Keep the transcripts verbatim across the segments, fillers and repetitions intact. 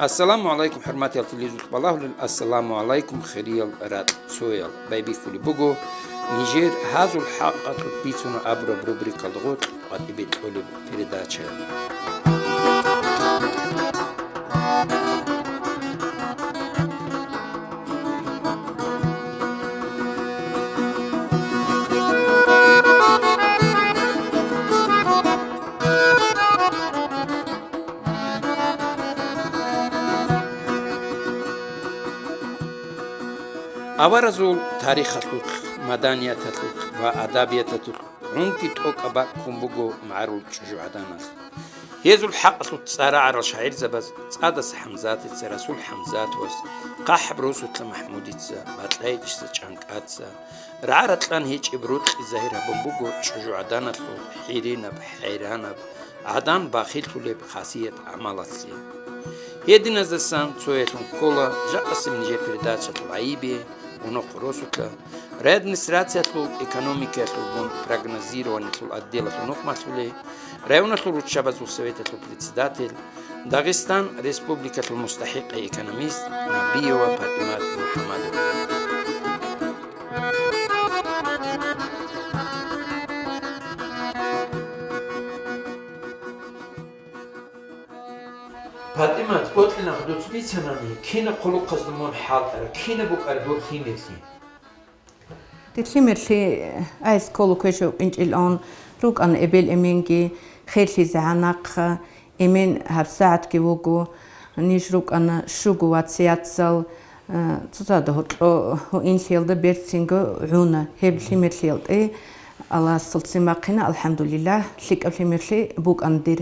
Ассаламу гӀалайкум, хӀурматиял телевизоралъ балагьулел, ассаламу гӀалайкум, хириял ракьцоял. Байбихьулеб буго нижер гьазул хӀакъалъулъ бицунеб абураб рубрикалда гъоркь къватӀибе кьолеб передача. Аваразул тарихалъулъ, маданияталъулъ ва адабияталъулъ гӀунги тӀокӀаб бакӀ букӀун буго магӀарул чӀужугӀаданалъ. Гьезул хӀакъалъулъ цӀар рагӀарал шагӀирзабаз ЦӀадаса ХӀамзатица, Расул ХӀамзатовас, КъахӀаб Росулъа МахӀмудица, БатӀлайичӀица ЧӀанкӀаца, рагӀа-ракьан гьечӀеб рокьи загьир гьабун буго чӀужугӀаданалъул хӀиринаб, хӀайранаб, гӀадан бахиллъулеб хасият-гӀамалалъе. Гьединаздасан цоялъун ккола жакъасеб нижер передачалъул гӀайибе, Унухъ росулъа, райадминистрациялъул экономикаялъулгун прогнозированиялъул отделалъул нухмалъулей, районалъул руччабазул советалъул председатель, Дагъистан Республикалъул мустахӀикъай экономист Набиева ПатӀимат МухӀамадовна. ПатӀимат, бокьилан дуца бицанани, кинаб хъулухъазда мун хӀалтӀараб, кинаб букӀараб дур лъимерлъи? Дир лъимерлъи, ай, школа кквечӀев кӀинчӀилан рукӀана эбел-эменги, херлъизегӀан нахъа, эмен гьабсагӀатги вуго, ниж рукӀана щуго вац-яцал, э, цоцазда гьоркьо гьуинлъиялда берцинго гӀуна. Гьеб лъимерлъиялде Аллагьас цин бахъина, алхӀамдулиллагь, лъикӀаб лъимерлъи букӀана дир.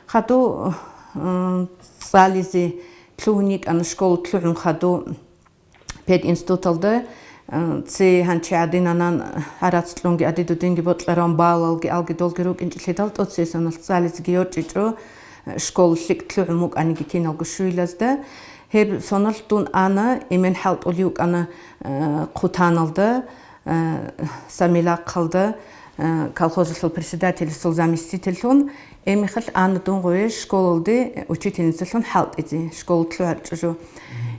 Хадув, э, цӀализе лъугьун йикӀана, школа лъугӀун хадув пединституталда, э, ци гьанчи гӀадинанан гӀарац кьунги, ади-дудинги бокьаран балалги, алги-долги рукӀинчӀелъидал, тӀоцесаналъ цӀализеги йорчӀичӀо, э, школа лъикӀ лъугӀун букӀаниги киналго щуйлазда. Гьеб соналъ дун ана, эмен хӀалтӀулев вукӀана, э, Хъутаналда, э, Самилахъалда, э, колхозалъул председателасул заместительлъун, гьебмехалъ ана дун гъое школалде учительницалъун хӀалтӀизе, школа лъугӀарчӀо жо.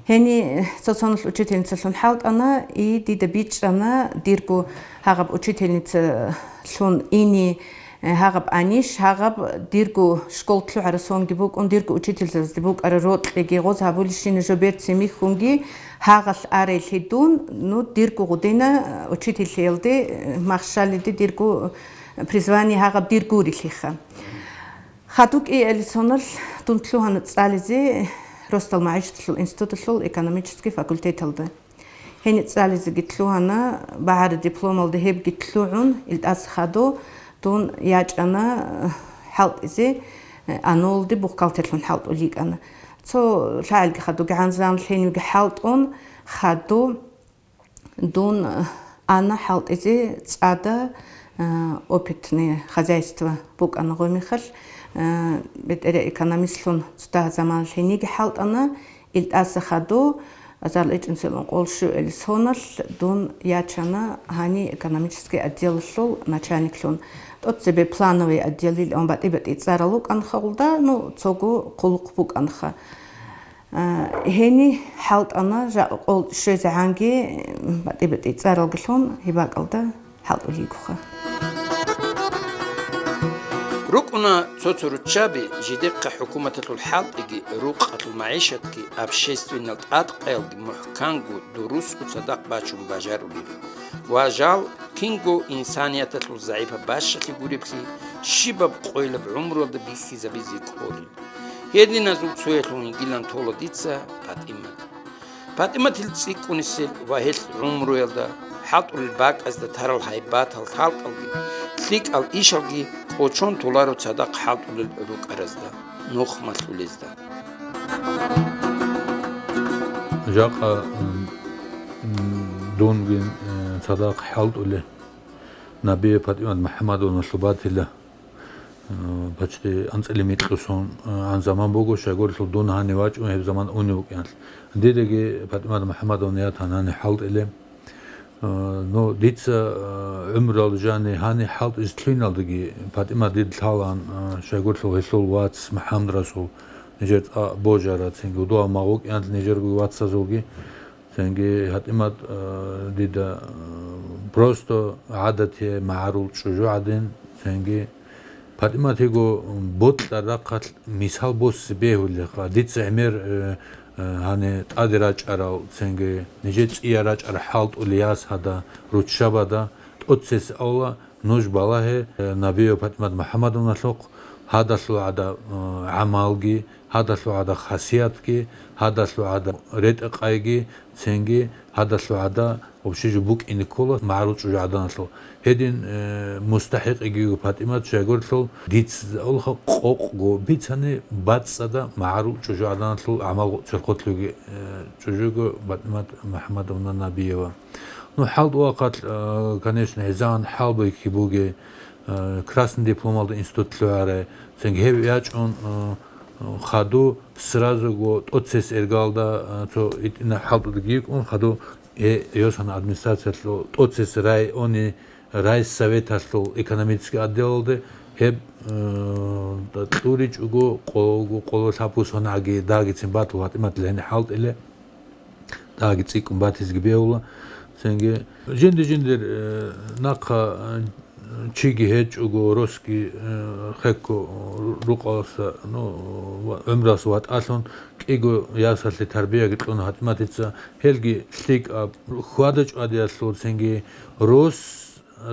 Гьениб цо-цоналъ учительницалъун хӀалтӀана, и дида бичӀчӀана, дирго гьагъаб учительницалъун ине, э, гьагъаб анищ, гьагъаб дирго школа лъугӀарасунги букӀун, дирго учительзабазде букӀараб рокьиги гъоз гьабулищина жо берцин михьунги, гьагъалъ арайлъи дун, ну, дирго гъудина, э, учительлъиялде, э, махщалиде дирго, э, призвание гьагъаб дир гурелъиха. Хадув кӀиялде соналъ дун лъугьана цӀализе росдал магӀишаталъул институталъул экономический факультеталда. Гьениб цӀализеги лъугьана, багӀараб дипломалда гьебги лъугӀун, илдас хадув дун ячӀана, э, хӀалтӀизе, э, АНОлде бухгалтерлъун хӀалтӀулев йикӀана. Цо лъагӀелги хадув гӀанзан лъенивги хӀалтӀун, хадув дун, э, ана хӀалтӀизе цӀада, э, опытное хозяйство букӀана гъой мехалъ, э, бетӀерия экономистлъун цо дагьа заманалъ гьениги хӀалтӀана, илдаса хадув азар лечӀунсилан къол щуэли соналъ дун ячана гьани экономический отделалъул начальниклъун. ТӀоцебе плановый отделил он батӀи-батӀи цӀарал рукӀанха гъулда, ну, цого хъулухъ букӀанха. А, гьени хӀалтӀана, жакъа къол щвезегӀанги, батӀи-батӀи цӀаралгилъун гьеб бакӀалда хӀалтӀулейгуха. РукӀуна цо-цо руччаби, жидехъа хӀукуматалъул хӀалтӀиги, рукъалъул магӀишатги, общественал тӀадкъаялги мухӀканго, дурусго цадахъ бачун бажарулел. Ва жал, кинго инсанияталъул загӀипаб бащалъи гуреблъи, щибаб къойилаб гӀумруялда бихьизабизе кӀолел. Гьединазул цоялъун йигилан тола дица ПатӀимат. ПатӀиматил цӀикӀкӀунисел ва гьелъ гӀумруялда, хӀалтӀулел бакӀазда тарал гьайбатал, хӀалтӀалги, лъикӀал ишалги кӀочон толаро цадахъ хӀалтӀулел рукӀаразда, нухмалъулезда. Жакъа, м, м, дунги, э, цадахъ хӀалтӀулей Набиева ПатӀимат МухӀамадовналъуб батила. Э, почти анцӀила микьусон, э, ан заман буго, щайгурелъул дун гьанив вачӀун гьеб заман унев вукӀиналъ. Дидаги ПатӀимат МухӀамадовна ятана гьаниб хӀалтӀилеб. Э, ну, дица, э, гӀумрал жани гьаниб хӀалтӀизе лъугьиналдаги ПатӀимат дида лъалаан, э, щайгурелъул гьелъул вац МухӀаммадрасул нижер цӀа божара, цинги удуа магъукӀиан нижерго вацазулги, цинги ПатӀимат, э, дида, э, просто гӀадатие магӀарул чӀужу гӀадин, цинги ПатӀимат йиго бокьараб рахъалъ мисал босе бегьулеха. Дица гӀемер, э, э, гьаниб тӀаде рачӀарал, цинги нижер цӀия рачӀарал хӀалтӀулей яс гьада, руччабада, тӀоцес авала, нуж балагье, э, Набиева ПатӀимат МухӀаммадовналъухъ, гьадалъул гӀада, э, гӀамалги, гьадалъул гӀада хасиятги, гьадалъул гӀада ретӀа-къайги, цинги гьадалъул гӀада вообще жо букӀине ккола магӀарул чӀужугӀаданалъул. Гьедин, э, мустахӀикъиги йиго ПатӀимат, щайгурелъул дица къокъго бицани бацӀцӀадаб магӀарул чӀужугӀаданалъул гӀамал гъо-, церхолъиги, э, чӀужуго ПатӀимат МухӀаммадовна Набиева. Ну, хӀалтӀу вахъалъ, э, конечно, гьезан хӀалбихьи бугей, э, красный дипломалда институт лъугӀарай, цинги гьев ячӀун, э, хаду сразуго тӀоцес эргалда, э, цо итӀина хӀалтӀудаги йикӀун, хаду, э, йосан администрациялъул тӀоцес райони, райсоветалъул экономический отделалде гьеб, э, кьуричӀого къо-, къоло лъабго сонаги дагицин батул ПатӀимат лъени хӀалтӀиле. Дагьги цӀикӀкӀун батизеги бегьула. Цинги жинди-жиндир, э, нахъа, э, чиги гьечӀого, росги, э, хекко рукъаласа, ну, ва гӀумралъ ватӀалъун кӀиго ясалъе тарбияги кьуна ПатӀиматица. Гьелги лъикӀаб, хьвада-чӀвадиялъул, цинги рос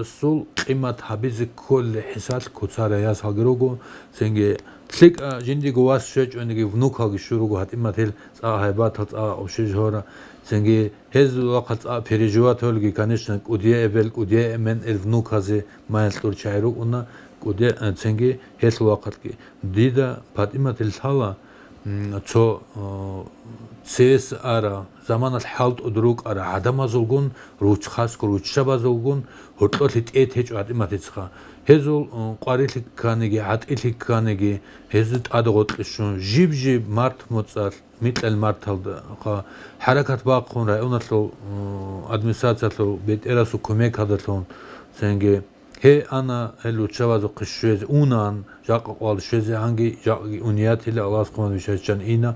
асул къимат гьабизе кколеб хӀисалъ куцарай ясалги руго, цинги лъикӀа жиндиго вас щвечӀониги, внукалги щуруго ПатӀимат, гьел цӀа гьайбатал, цӀа общежитиеги гьора. Цинги гьезул вахъа цӀа переживаталги, конечно, кӀудияй эбел, кӀудияй эмен ил внуказе маял кьурчагӀи рукӀуна, кӀудияй, э, цинги гьелъул вахъалъги. Дида ПатӀиматил лъала, м, цо, э, цевес ара, заманалъ хӀалтӀуда рукӀара гӀадамазулгун, руч-, хасго руччабазулгун гьоркьолъи тӀет гьечӀо ПатӀиматицха. Гьезул, э, къварилъи кканиги, гӀатӀилъи кканиги, гьезул тӀаде гъоркье щун, жиб-жиб март моцӀалъ, микьал марталда, ха, хӀаракат бахъун районалъул, э, администрациялъул бетӀерасул кумекалдалъун, цинги Гьей ана гьел руччабазухъе щвезе, унан, жакъа къвал щвезегӀанги, жакъаги униятила, Аллагьас хъван виччачӀан ина,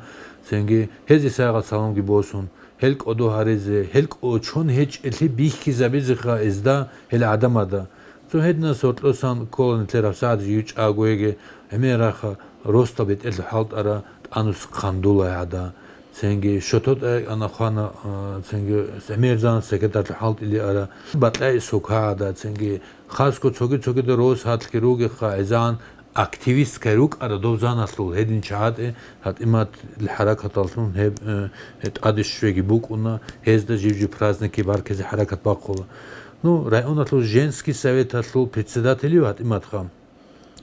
цинги гьезие сайгъат-саламги босун, гьел кӀодо гьаризе, гьел кӀочон гьечӀелъи бихьизабизеха гьезда, гьел гӀадамада. Цо гьединас гьоркьосан ккола нилъер гьабсагӀат жив чӀаго йиги, гӀемер раха, росдал бетӀерлъи хӀалтӀара, тӀанус хъандулай гӀада. Цинги шотода ана хвана, а, цинги гӀемерзан секретарьлъи хӀалтӀили ара. БатӀай сокагӀада, цинги хасго цоги-цогида рос гьатлъги ругеха, гӀезан активисткай рукӀара дов заналъул гьедин чагӀатӀе, ПатӀимат хӀаракаталлъун гьеб, э, тӀаде щвеги букӀуна, гьезда жив-жив праздникги баркизе хӀаракат бахъула. Ну, районалъул женский советалъул председателив ПатӀиматха.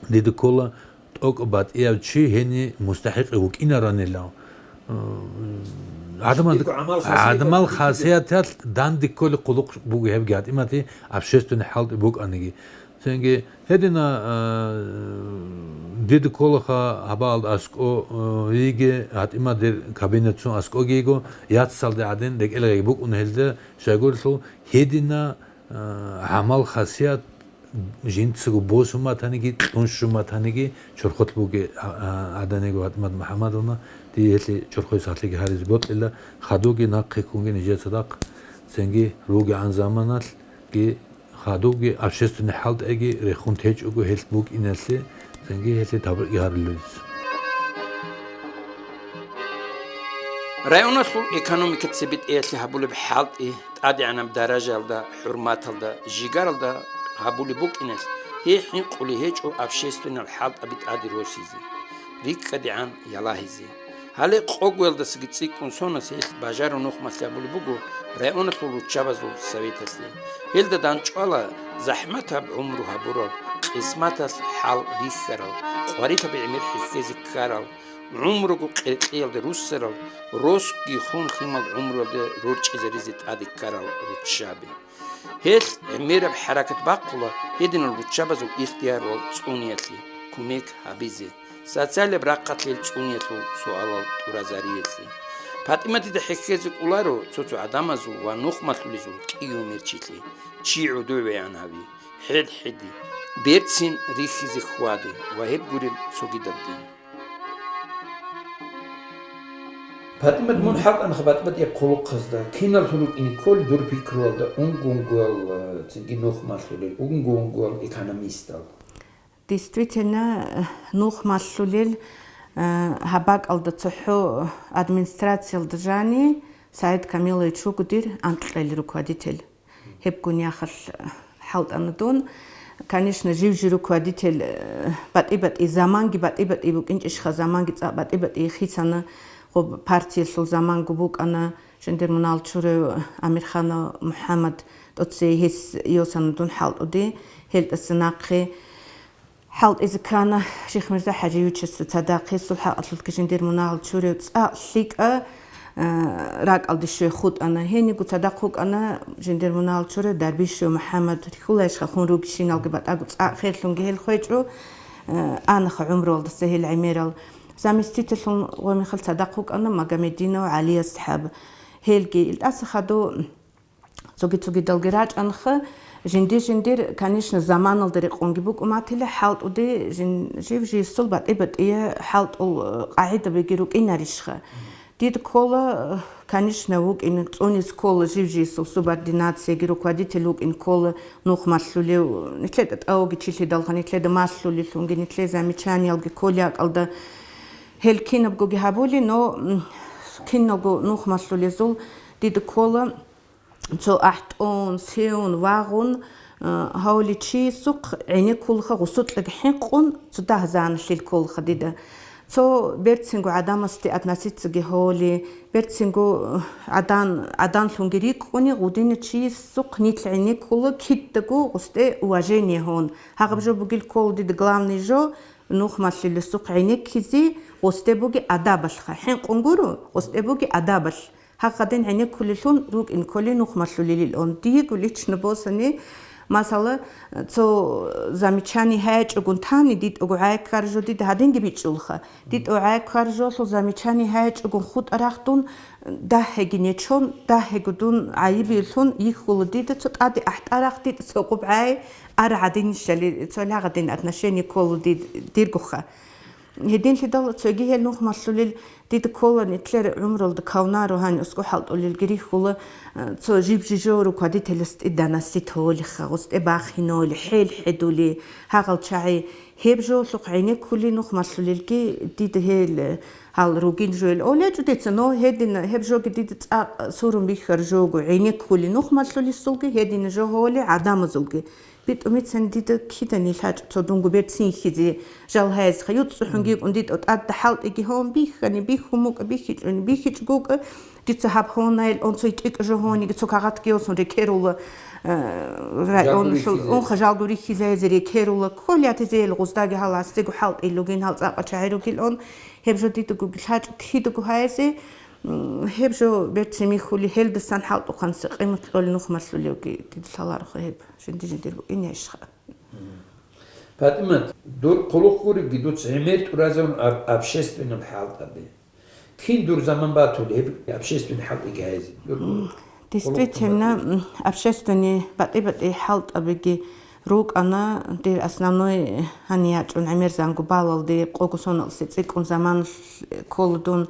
Дида ккола тӀокӀ батӀияв чи гьениб мустахӀикъи вукӀинаранилав. Э, гӀадамал, Жиндирго гӀамал хасияталъ гӀадамал хасияталъ данде кколеб хъулухъ буго гьебги ПатӀиматил общественный хӀалтӀи букӀаниги. Цинги гьедина, э, дида кколаха гьабаалда аскӀо, э, йиги, ПатӀимат дир кабинетцун аскӀоги йиго, яцалде гӀадин, рекӀелгъеги букӀуна гьелда, щайгурелъул гьедина, э, гӀамал хасият жинцаго босун батаниги, кьун щун батаниги, чорхолъ бугеб, а, а, гӀаданиги ПатӀимат МухӀаммадовна, дие гьелъие чорхое сахлъиги гьаризе бокьила, хадуги нахъе ккунги нижеца цадахъ, цинги ругегӀан заманалъги хадуги общественный хӀалтӀиги рехун течӀого гьелъ букӀиналъе, цинги гьелъие табрикги гьарулел дица. Районалъул экономика цебетӀеялъе гьабулеб хӀалтӀи, тӀадегӀанаб даражаялда, хӀурматалда, жигаралда гьабулеб букӀиналъ, гьей хӀинкъулей гьечӀо общественал хӀалтӀаби тӀаде росизе, рикӀкӀадегӀан ялагьизе. Гьале къогоялдасаги цӀикӀкӀун сонас гьелъ бажараб нухмалъ гьабулеб буго районалъул руччабазул советалъе. Гьелда дандчӀвала захӀматаб гӀумру гьабурал, къисматалъ хӀал бихьарал, къварилъаби гӀемер хӀехьезе ккарал, гӀумруго къеркьеялде руссарал, росги хун лъимал гӀумруялде рорчӀизаризе тӀаде ккарал руччаби. Гьелъ гӀемераб хӀаракат бахъула гьединал руччабазул ихтиярал цӀуниялъе, кумек гьабизе, социалияб рахъалъе цӀуниялъул суалал тӀуразариялъе. ПатӀиматида хӀехьезе кӀоларо цо-цо гӀадамазул ва нухмалъулезул кӀиго мерчилъи: чи гӀодовегӀан гьави, хӀел хӀеди, берцин рихьизе хьвади ва гьеб гуреб цогидабги. ПатӀимат, мун хӀалтӀанха батӀи-батӀияб хъулухъазда, киналлъун рукӀине кколел дур пикруялда, унгунгуял, э, цинги нухмалъулел, унгунгуял экономистал? Действительно, э, нухмалъулел, э, гьаб бакӀалда цохӀо администрациялда жани СагӀид Камилович вуго дир анкьил руководитель. Гьебгун яхалъ хӀалтӀана дун. Конечно, жив-жив руководитель, э, батӀи-батӀи заманги батӀи-батӀи букӀинчӀищха, заманги цӀакъ батӀи-батӀи хисана, гъоб партиялъул заманго букӀана, жиндир мунагьал чурав Амирханов МухӀаммад тӀоцей гьес йосана дун хӀалтӀуде, гьел тӀаса нахъе. ХӀалтӀизе ккана Шихмирза ХӀажиевичасда цадахъ, гьесул хӀакъалъулъги жиндир мунагьал чурав цӀакъ лъикӀа, э, ракӀалде щвей хутӀана. Гьениго цадахъ вукӀана жиндир мунагьал чурав Дарбишев МухӀаммад, рихьулайищха хун ругищиналги батӀаго цӀакъ херлъунги гьел хвечӀо, э, анаха гӀумруялдаса гьел гӀемерал. Заместительлъун гъомихал цадахъ вукӀана Магомеддинов ГӀали асхӀаб. Гьелги илдаса хадув цоги-цогидалги рачӀанха, жинди-жиндир, конечно, заманалда рекъонги букӀуматила, хӀалтӀуде жин-, жив-жийсул батӀи-батӀия хӀалтӀул, э, къагӀидабиги рукӀинарищха. Дид ккола, э, конечно, вукӀин, цӀунис ккола жив-жийсул субординацияги, руководитель вукӀин ккола нухмалъулев, нилъеда тӀавуги чилъидалха, нилъеда малъулелъунги, нилъе замечаниялги кколи акӀалда. Гьел кинабгоги гьабули, но, м, киналго нухмалъулезул дид ккола, цо ахӀтӀун, севун, вагъун, э, гьавли чиясухъ гӀенеккулха гъусукьаги хӀинкъун, цо дагь заналъил кколха дида. Цо берцинго гӀадамасде относицаги гьоли, берцинго, э, гӀадан-, гӀаданлъунги рикӀкӀуни, гъудина чиясухъ нилъ гӀенеккула кидаго гъусде уважение гьун. Гьагъаб жо бугил ккола дида главный жо, нухмалъулесухъ гӀенеккизе гъусде буги адабалъха. ХӀинкъун гуро, гъусде буги адабалъ. Гьагъадин гӀенеккулелъун рукӀин кколи нухмалъулилилан. Диего лично босани, масала, цо замечание гьайчӀогун тани, дитӀого гӀайккар жо дида гьадинги бичӀчӀулха. ДитӀого гӀайккар жолъул замечание гьайчӀогун хутӀа рахъ дун, дагьеги нечон, дагьего дун гӀайибилъун йихьула дида цо тӀаде ахӀтӀарахъ дитӀа цо къубгӀай ара гӀадинищали, цо лъагъадин отношение ккола дид-, диргоха. Гьединлъидал цоги гьел нухмалъулел дида ккола нилъер гӀумрулда кавнаро гьанив аскӀо хӀалтӀулелги рихьула, э, цо жиб-жижо руководителас тӀида насит гьолиха, гъустӀе бахиноли, хӀел-хӀедули, гьагъал чагӀи. Гьеб жолъухъ гӀенеккули нухмалъулелги дида гьел, э, гьал ругин жо ил олечӀо дица, но гьедин гьеб жоги дида цӀакъ сурун бихьар жого, гӀенеккули нухмалъулесулги, гьедин жо гьоли гӀадамазулги. БитӀумицани дида кидани лъачӀо цо дунго берцин хьизе жал гьайзха. ЮцӀцӀухӀунги йикӀун дида тӀадда хӀалтӀиги гьавун бихьани, бихьун букӀа, бихьичӀони, бихьичӀ букӀа. Дица гьаб гьавунайил он цо тӀикӀ жо гьавуниги цо кагъатги осун рекерула, э, районлъул унха жалго рихьизайзе рекерула. Кколятизе ил гъуздаги гьал гьасдего хӀалтӀи лугин гьал цӀакъа чагӀи ругил он. Гьеб жо дидаго лъачӀо кидаго гьайзе, м, гьеб жо берцин михьули, гьелдасан хӀалтӀухъан секъимат кьоли нухмалъулевги дида лъалароха гьеб. Жинди-жиндир букӀин ящха. ПатӀимат, дур хъулухъ гуребги, дуца гӀемер тӀуразарун аб-, общественнаб хӀалтӀаби. Кин дур заман батулеб общественный хӀалтӀиги гьайзе? Дур хъулухъ Действительно, батулеб. М, общественный батӀи-батӀи хӀалтӀабиги рукӀана, дир основной гьанив ячӀун гӀемер зангу балалде, къого соналъе цӀикӀкӀун заман ккола дун,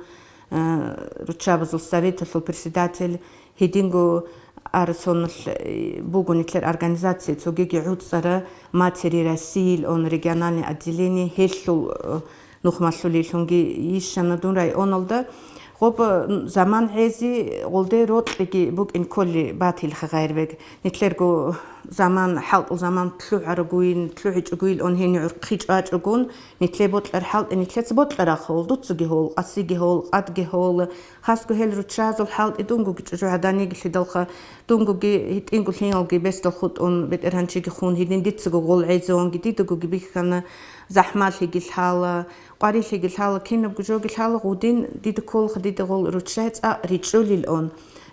э, руччабазул советалъул председатель, гьединго Арсоналъ, э, буго нилъер организация, цогиги гӀуцӀара Матери России он региональное отделение, гьелъул, э, нухмалъулелъунги йищана дун районалда. Гъоб, э, заман гӀези гъолде рокьиги букӀин кколи батилха, Гъайрбек. Нилъерго заман, хӀалтӀул заман лъугӀарагуин, лъугӀичӀогуил он гьенив гӀурхъи чӀвачӀогун, нилъе бокьар хӀалтӀи нилъеца бокьарахъул, дуцаги гьол, къасиги гьол, къадги гьол, хасго гьел руччазул хӀалтӀи дунгоги чӀужугӀаданигилъидалха, дунгоги гьитӀинго лъиялги бесдал хутӀун, бетӀергьанчиги хун, гьедин дицаго гъол гӀезегьанги дидагоги бихьана, захӀмалъиги лъала, къварилъиги лъала, кинабго жоги лъала, гъудин дида кколха дида гъол руччай цӀакъ ричӀчӀулил он.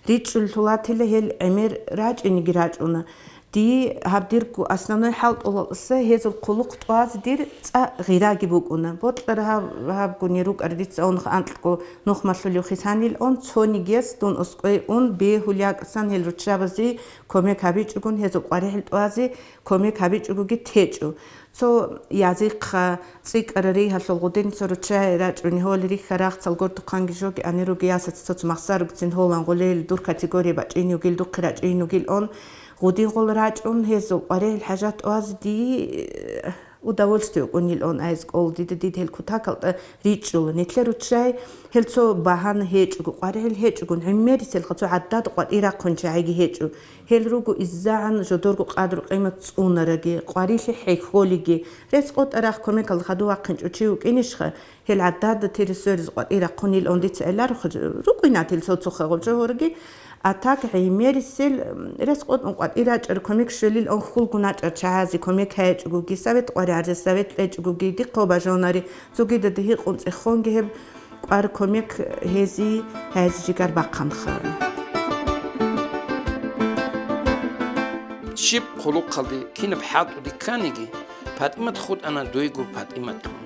РичӀчӀуллъулатила гьел гӀемер рачӀиниги рачӀуна. Дие гьаб дирго основной хӀалтӀулалса гьезул хъулухъ тӀвазе дир цӀа гъираги букӀуна. Бокьара гьаб, гьабгуни рукӀар дица унха анкьго нухмалъулев хисанил он, цонигияс дун оскӀой ун бегьулякӀсан гьел руччабазе кумек гьабичӀогун, гьезул къваригӀел тӀвазе кумек гьабичӀогоги течӀо. Цо язихъа цӀикӀкӀараригьалъул гъудин цо руччай рачӀуни гьоли рихьа рахцал гортухъанги жоги ани руги ясац цо-цо махсаругцин гьолан гъулел дур категория бачӀин югил духъе рачӀин югил он гъудин гъол рачӀун гьезул къваригӀел хӀажат оаз ди удовольствие укӀунил он айз кӀол дида дид гьел кутакалтӀа ричӀчӀула. Нитлъер руччай гьел цо багьана гьечӀого, къваригӀел гьечӀогун, гӀемерисел цо гӀадад къватӀи рахъун чагӀиги гьечӀо. Гьел руго иззагӀан жодорго къадру-къимат цӀунараги, къварилъи хӀехьолиги. Рес къотӀарахъ кумекалда хадув вахъинчӀо чи вукӀинищха, гьел гӀадада тире свериз къватӀи рахъунил он дица гӀеларухъ рукӀинатил цо-цохъа гъоб жо гьорги, а так гӀемерисел, м, рес къотӀун къватӀи рачӀар кумек щвелил он хьулгун рачӀар чагӀазе кумек гьайчӀогоги, совет къваригӀазе, совет кьечӀогоги, дихъо бажонари, цогидада гьикъун цӀехонги гьеб кӀвар кумек гьезие гьайзе жигар бахъанха. Щиб хъулухъалде кинаб хӀалтӀуде кканиги, ПатӀимат хутӀана дуйгу ПатӀиматлъун.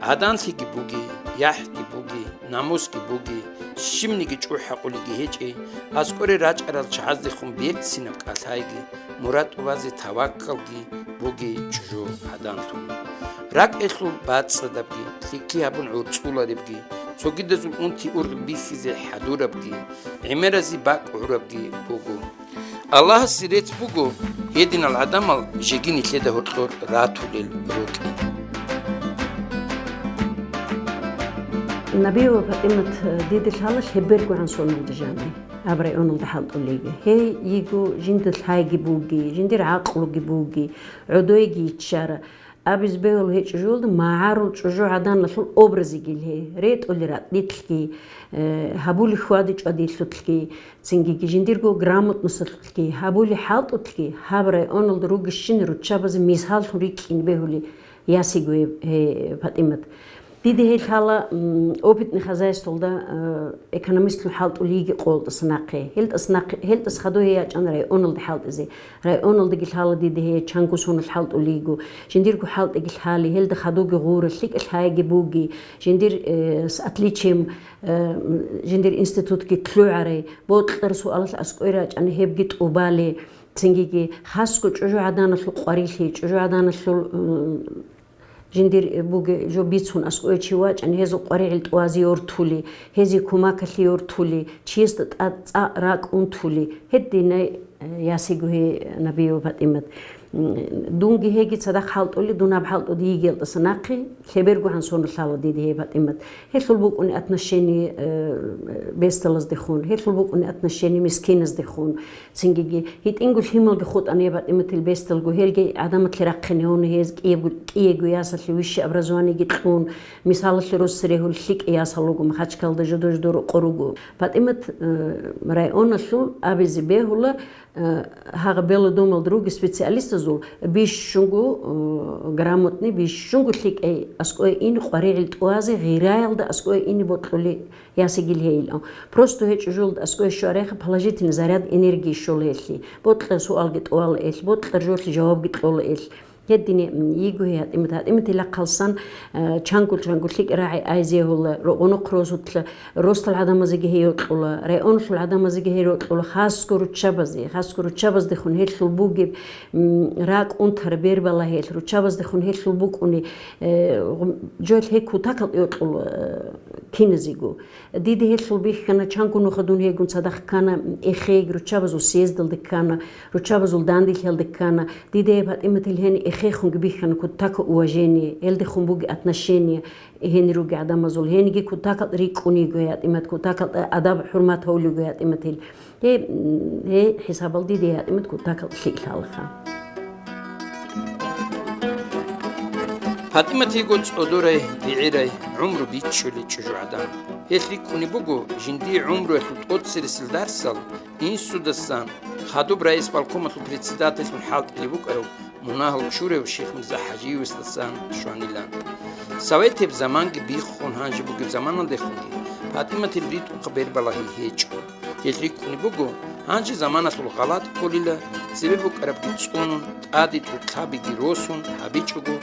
ГӀаданлъиги буги, яхӀги буги, намусги буги, щибниги чӀухӀакъулиги гьечӀей, аскӀоре рачӀарал чагӀаздехун берцинаб кӀалъайги, мурад тӀубазе таваккалги буги чӀужу гӀаданлъун. РакӀелъул бацӀцӀадабги, лъикӀлъи гьабун гӀурцӀуларебги, цогидазул унти-ургъел бихьизе хӀадурабги, гӀемеразе бакӀ гӀурабги буго. Аллагьасе рецц буго, гьединал гӀадамал жеги нилъеда гьоркьор ратулел рукӀин. Набиева ПатӀимат дида лъала лъебергогӀан соналда жаниб. Гьаб районалда хӀалтӀулейги. Гьей йиго жинда лъайги буги, жиндир гӀакълуги буги, гӀодойги йиччара. Абиз бегьул гьечӀо жолда магӀарул чӀужугӀаданалъул образигил гьей, ретӀули ратӀлилъги, э, гьабули хьвади-чӀвадилъулъги, цингиги жиндирго грамотносталъулъги, гьабули хӀалтӀулъги, гьаб районалда ругищин руччабазе мисаллъун рикӀкӀин бегьули ясиго гьеб, гьей ПатӀимат. Дида гьей лъала, м, опытный хозяйстволда, э, экономистлъун хӀалтӀулейги къолтӀаса нахъе. ГьелтӀас нахъе, гьелтӀас хадув гьей ячӀана районалде хӀалтӀизе. Районалдаги лъала дида гьей чанго соналъ хӀалтӀулейго. Жиндирго хӀалтӀиги лъали, гьелда хадуги гъура, лъикӀа лъайги буги. Жиндир, э, с отличием, э, м, жиндир институтги лъугӀарай. Бокьараб суалалъ аскӀой рачӀани гьебги тӀубали. Цингиги хасго чӀужугӀаданалъул къварилъи, чӀужугӀаданалъул, м, Жиндир бугеб жо бицун аскӀове чи вачӀани, гьезул къваригӀел тӀуазе йортули, гьезие кумакалъе йортули, чиясда тӀа-, цӀакъ ракӀ унтули, гьединай, э, ясиго гьей Набиева ПатӀимат. М, дунги гьейги цадахъ хӀалтӀули, дун гьаб хӀалтӀуде йигелтӀаса нахъе, лъебергогӀан соналъ лъала дида гьей ПатӀимат. Гьелъул букӀуни отношение, э, бесдалаздехун, гьелъул букӀуни отношение мискиназдехун. Цингиги гьитӀинго лъималги хутӀана гьеб ПатӀиматил бесдалго, гьелги гӀадаматлъи рахъине гьуна гьез кӀиябго, кӀиего ясалъе высшее образованиеги кьун, мисалалъе рос регьул лъикӀ ясал руго, Махачкалда жодор-жодор рукъо руго. ПатӀимат, э, районалъул абизе бегьула, э, гьагъа белодомалда руги специалистазул бищунго, э, грамотный, бищунго лъикӀай аскӀове ин къваригӀел тӀуазе, гъираялда аскӀове ине бокьули ясигил гьейилан. Просто гьечӀо жолда аскӀове щварайха положительный заряд энергии щола гьелъи. Бокьа суалги тӀуала гьелъ, бокьа жолъи жавабги кьола гьелъ. Гьедине, м, йиго гьей ПатӀимат, ПатӀиматила хъалсан, э, чангул-чангул лъикӀ рагӀи айзе гьула, рогъунухъ росулъа, росдал гӀадамазеги гьей йокьула, районалъул гӀадамазеги гьей йокьула, хасго руччабазе, хасго руччабаздехун гьелъул бугеб, м, ракӀ унтараб бербала гьелъ, руччабаздехун гьелъул букӀуни, э, гъум-, жо гьей кутакал йокьула, э, киназего. Дида гьелъул бихьана, чанго нуха дун гьейгун цадахъ ккана, эхейги руччабазул съездалде ккана, руччабазул дандилъиялде ккана. Дида гьеб ПатӀиматил гьениб эхейхунги бихьана, кутака уважение, гьелдехун буги отношение, гьенир руги гӀадамазул, гьениги кутакал рикӀкӀун йиго ПатӀимат, кутакал адаб-хӀурмат гьавлиго ПатӀиматил. Гьеб, гьей хӀисабал дида ПатӀимат кутакал лъикӀ лъалаха. ПатӀимат йиго цӀодорай, бигӀирай, гӀумру бичӀчӀулей чӀужугӀадан. Гьелъ рикӀкӀунеб буго, жиндие гӀумруялъул тӀоцересел дарсал инсудасан хадуб райисполкомалъул председательлъун хӀалтӀулев вукӀарав мунагьал чурав Шихмирза ХӀажиевасдасан щванилан. Советияб заманги биххун, гьанже бугеб заманалдехунги ПатӀиматил ритӀухъаб бербалагьи гьечӀо. Гьелъ рикӀкӀунеб буго, гьанже заманалъул гъалатӀ кколила, цебе букӀарабги цӀунун, тӀаде тӀутлъабиги росун гьабичӀого,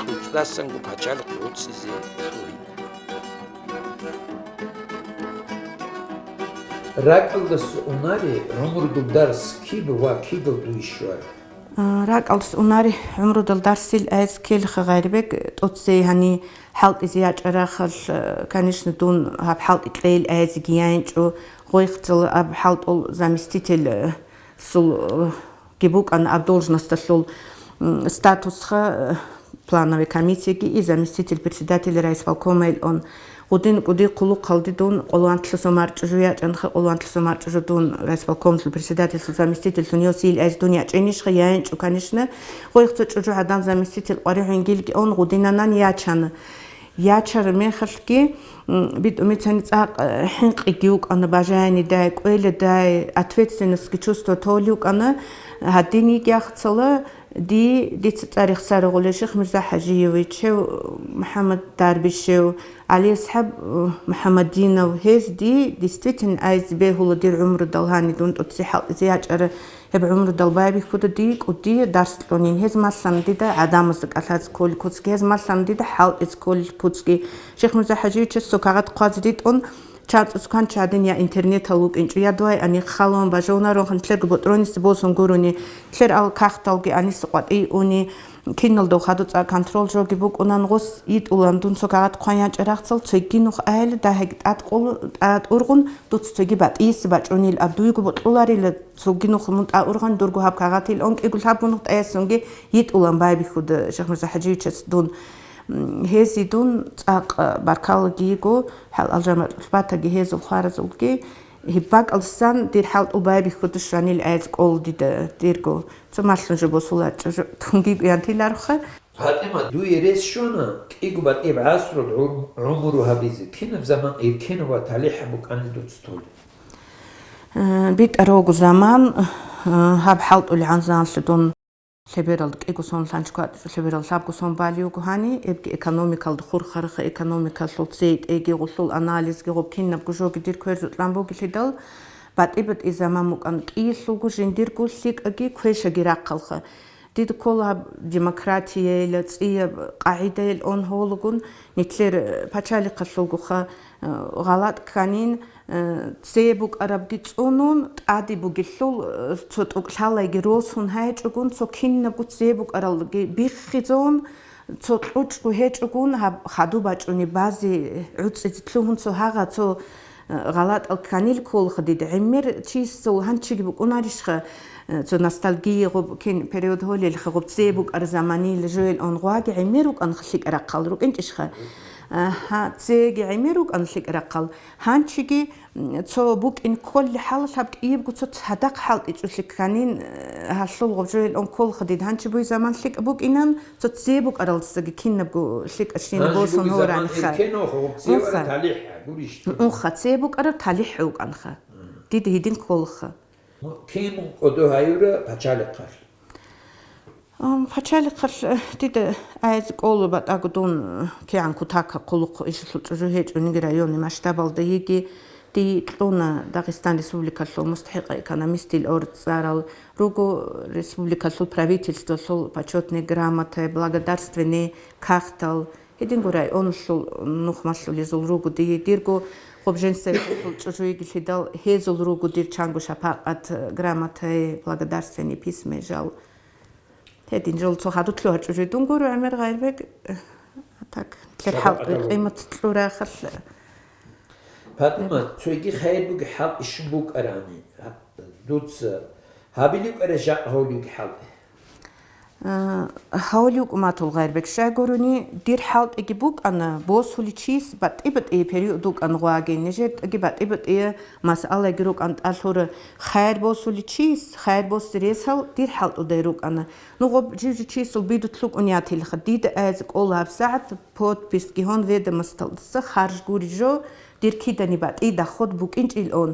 кьучӀдасанго пачалихъ гӀуцӀизе лъугьин. РакӀалдаса унаре гӀумрудул дарс киб ва кидал дуй щвар. А, ракӀалдас унари гӀумрудал дарсил айз ккелха гъайрибег тӀоцей гьани хӀалтӀизе ячӀарахъал, э, конечно, дун гьаб хӀалтӀи кьейил айзеги яинчӀо, гъойхцала аб хӀалтӀул заместитель, э, сул, э, ги букӀана аб должносталъул, м, статусха, э, плановый комиссияги и заместитель председателя райисполкомайил он. Гъудин кӀуди хъулухъалде дун къоло антлъусо марчӀужу ячӀанха, къоло антлъусо марчӀужу дун райисполкомлъул председательлъул заместительлъун йосиил айз дун ячӀинищха, яинчӀо, конечно, гъойх цо чӀужу гӀадан заместитель къваригӀунгилги он гъудинанан ячана. Ячар мехалъги, м, битӀумицани цӀакъ, э, хӀинкъиги вукӀана, бажаяни дай, кӀвела дай, ответственностьги чувство толи вукӀана, гьадин йигяхъцала, Ди, дица цӀарихъ сарагъулев Шихмирза ХӀажиевич, гьев МухӀаммад Дарбишев, ГӀалиасхӀаб, э, МухӀаммадинов, гьез ди действительно айзе бегьула дир гӀумрудал гьани дун тӀоци хӀалтӀизе ячӀара, гьеб гӀумрудал байбихьуда ди кӀуди дарс кьунин. Гьез малъана дида гӀадамазда кӀалъазе кколел куцги, гьез малъана дида хӀалтӀизе кколел куцги. Шихмирза ХӀажиевичас цо кагъат хъвазе ритӀун, ЧанцӀуцкан чадин я интернетал вукӀинчӀо, я дугьай ани халон бажавунаронха, нилъерго ботӀрониса босун гурони, нилъер ал кагъталги аниса къватӀий уни, киналдав хадуцӀа контрол жоги букӀунан гъос йитӀулан дун цо кагъат хъван ячӀа рахцал, цоги нух айила дагьаги тӀад къул-, тӀад ургъун, дуца цоги батӀииса бачӀунил аб дуйго бокьуларила, цоги нух мун тӀа ургъан дурго гьаб кагъатил он кӀиго лъабго нух тӀаясунги йитӀулан байбихьуда Шихмирза ХӀажиевичас дун. М, гьезидун цӀакъ баркалаги йиго, хӀал алжаматӀулъ батаги гьезул хваразулги, гьеб бакӀалдасан дир хӀалтӀул байбихьуда щванил гӀез кӀол дида дирго. Цо малъун жо босуларчӀа жо тунги гуянтиларха. ПатӀима, дуе рес щвана, кӀиго батӀияб гӀасрул гӀум-, гӀумру гьабизе, кинаб заман эркенав ва талихӀаб букӀанил дуца толеб? Э, битӀарабго заман, э, гьаб хӀалтӀулгӀан заманлъидун Лъебералда кӀиго сон лъанчго гьатӀичӀо, лъеберал лъабго сон балиуго гьани, эбги экономикалда хурхараха, экономикалъул цей-тӀеги, гъулъул анализги, гъоб кинабго жоги дир кверзукьан бугелъидал, батӀи-батӀи заман букӀан кӀиялъулго жиндирго лъикӀаги квешаги рахъалха. Дида ккола гьаб демократияйила, цӀияб къагӀидайил он гьолагун, нилъер пачалихъалъулгоха, э, гъалатӀ кканин, Э, цее букӀарабги цӀунун, тӀаде бугелъул, э, цо тӀукӀлъалайги росун гьайчӀогун, цо кинабго цее букӀаралги биххизун, цо кьучӀго гьечӀогун, гьаб хадуб бачӀунеб базе гӀуцӀизе лъугьун цо гьагъа цо, э, гъалатӀал кканил кколха дида. ГӀемер чиясул гьанчиги букӀунарищха, э, цо ностальгия гъоб кин период гьолелха, гъоб цее букӀар заманил жоял он гъваги гӀемер рукӀанха лъикӀа рахъал рукӀинчӀищха? Агьа, цееги гӀемер рукӀан лъикӀа рахъал. Гьанчиги М, цо букӀин кколли хӀалалъаб кӀиябго цо цадахъ хӀалтӀичӀулъи кканин, э, гьалъул гъобжоял он кколха дид. Гьанчи буй заман лъикӀаб букӀинан, цо цее букӀаралдасаги кинабго лъикӀабщина Гьанчи босун буй заман гьорарха. Эркенавха, гъуб цевара Уха. талихӀ гурищ. Уха, цее букӀараб талихӀ вукӀанха. Мгм. Дида гьедин кколха. Ну, кин кӀодо гьаюра пачалихъалъ? Ам, пачалихъалъ, э, дида гӀайзе кӀола батӀаго дун, э, кигӀан кутакаб хъулухъ ишалъул чӀужу гьечӀониги районный масштабалда йиги, дие кьуна Дагъистан Республикалъул мустахӀикъа экономистил орц цӀарал, руго республикалъул правительстволъул почётный грамотай, благодарственный кагътал, гьединго районалъул нухмалъулезул руго дие, дирго гъоб женсовет чӀужу йигелъидал гьезул руго дир чанго шапакъат, э, грамотай, благодарственный письмай жал. Гьедин жол цо хадутлъу гьачӀужи дун гуро, ГӀемер Гъайрбек. Так, лъер Шабакъ хӀалтӀи гьабур. Къимат кьурахъалъ. Патима, цойги хайир буги хӀалтӀи щиб букӀарани, дуца гьабилив кӀара жакъ гьавлиги хӀалтӀи? А, гьавлив кӀуматул Гъайрбек, щай гурони, дир хӀалтӀиги букӀана, босуличис батӀи-батӀи период букӀан гъваги, нижер тӀаги батӀи-батӀи масъалаги рукӀан тӀалъура. Хайр босуличис, хайр боси ресал дир хӀалтӀудай рукӀана. Ну, гъоб жив-жив чиясул бидулъ рукӀун ятилха, дида айзе кӀола гьабсагӀат подписги гьон ведомосталдаса харж гури жо, дир кидани батӀи доход букӀинчӀил он.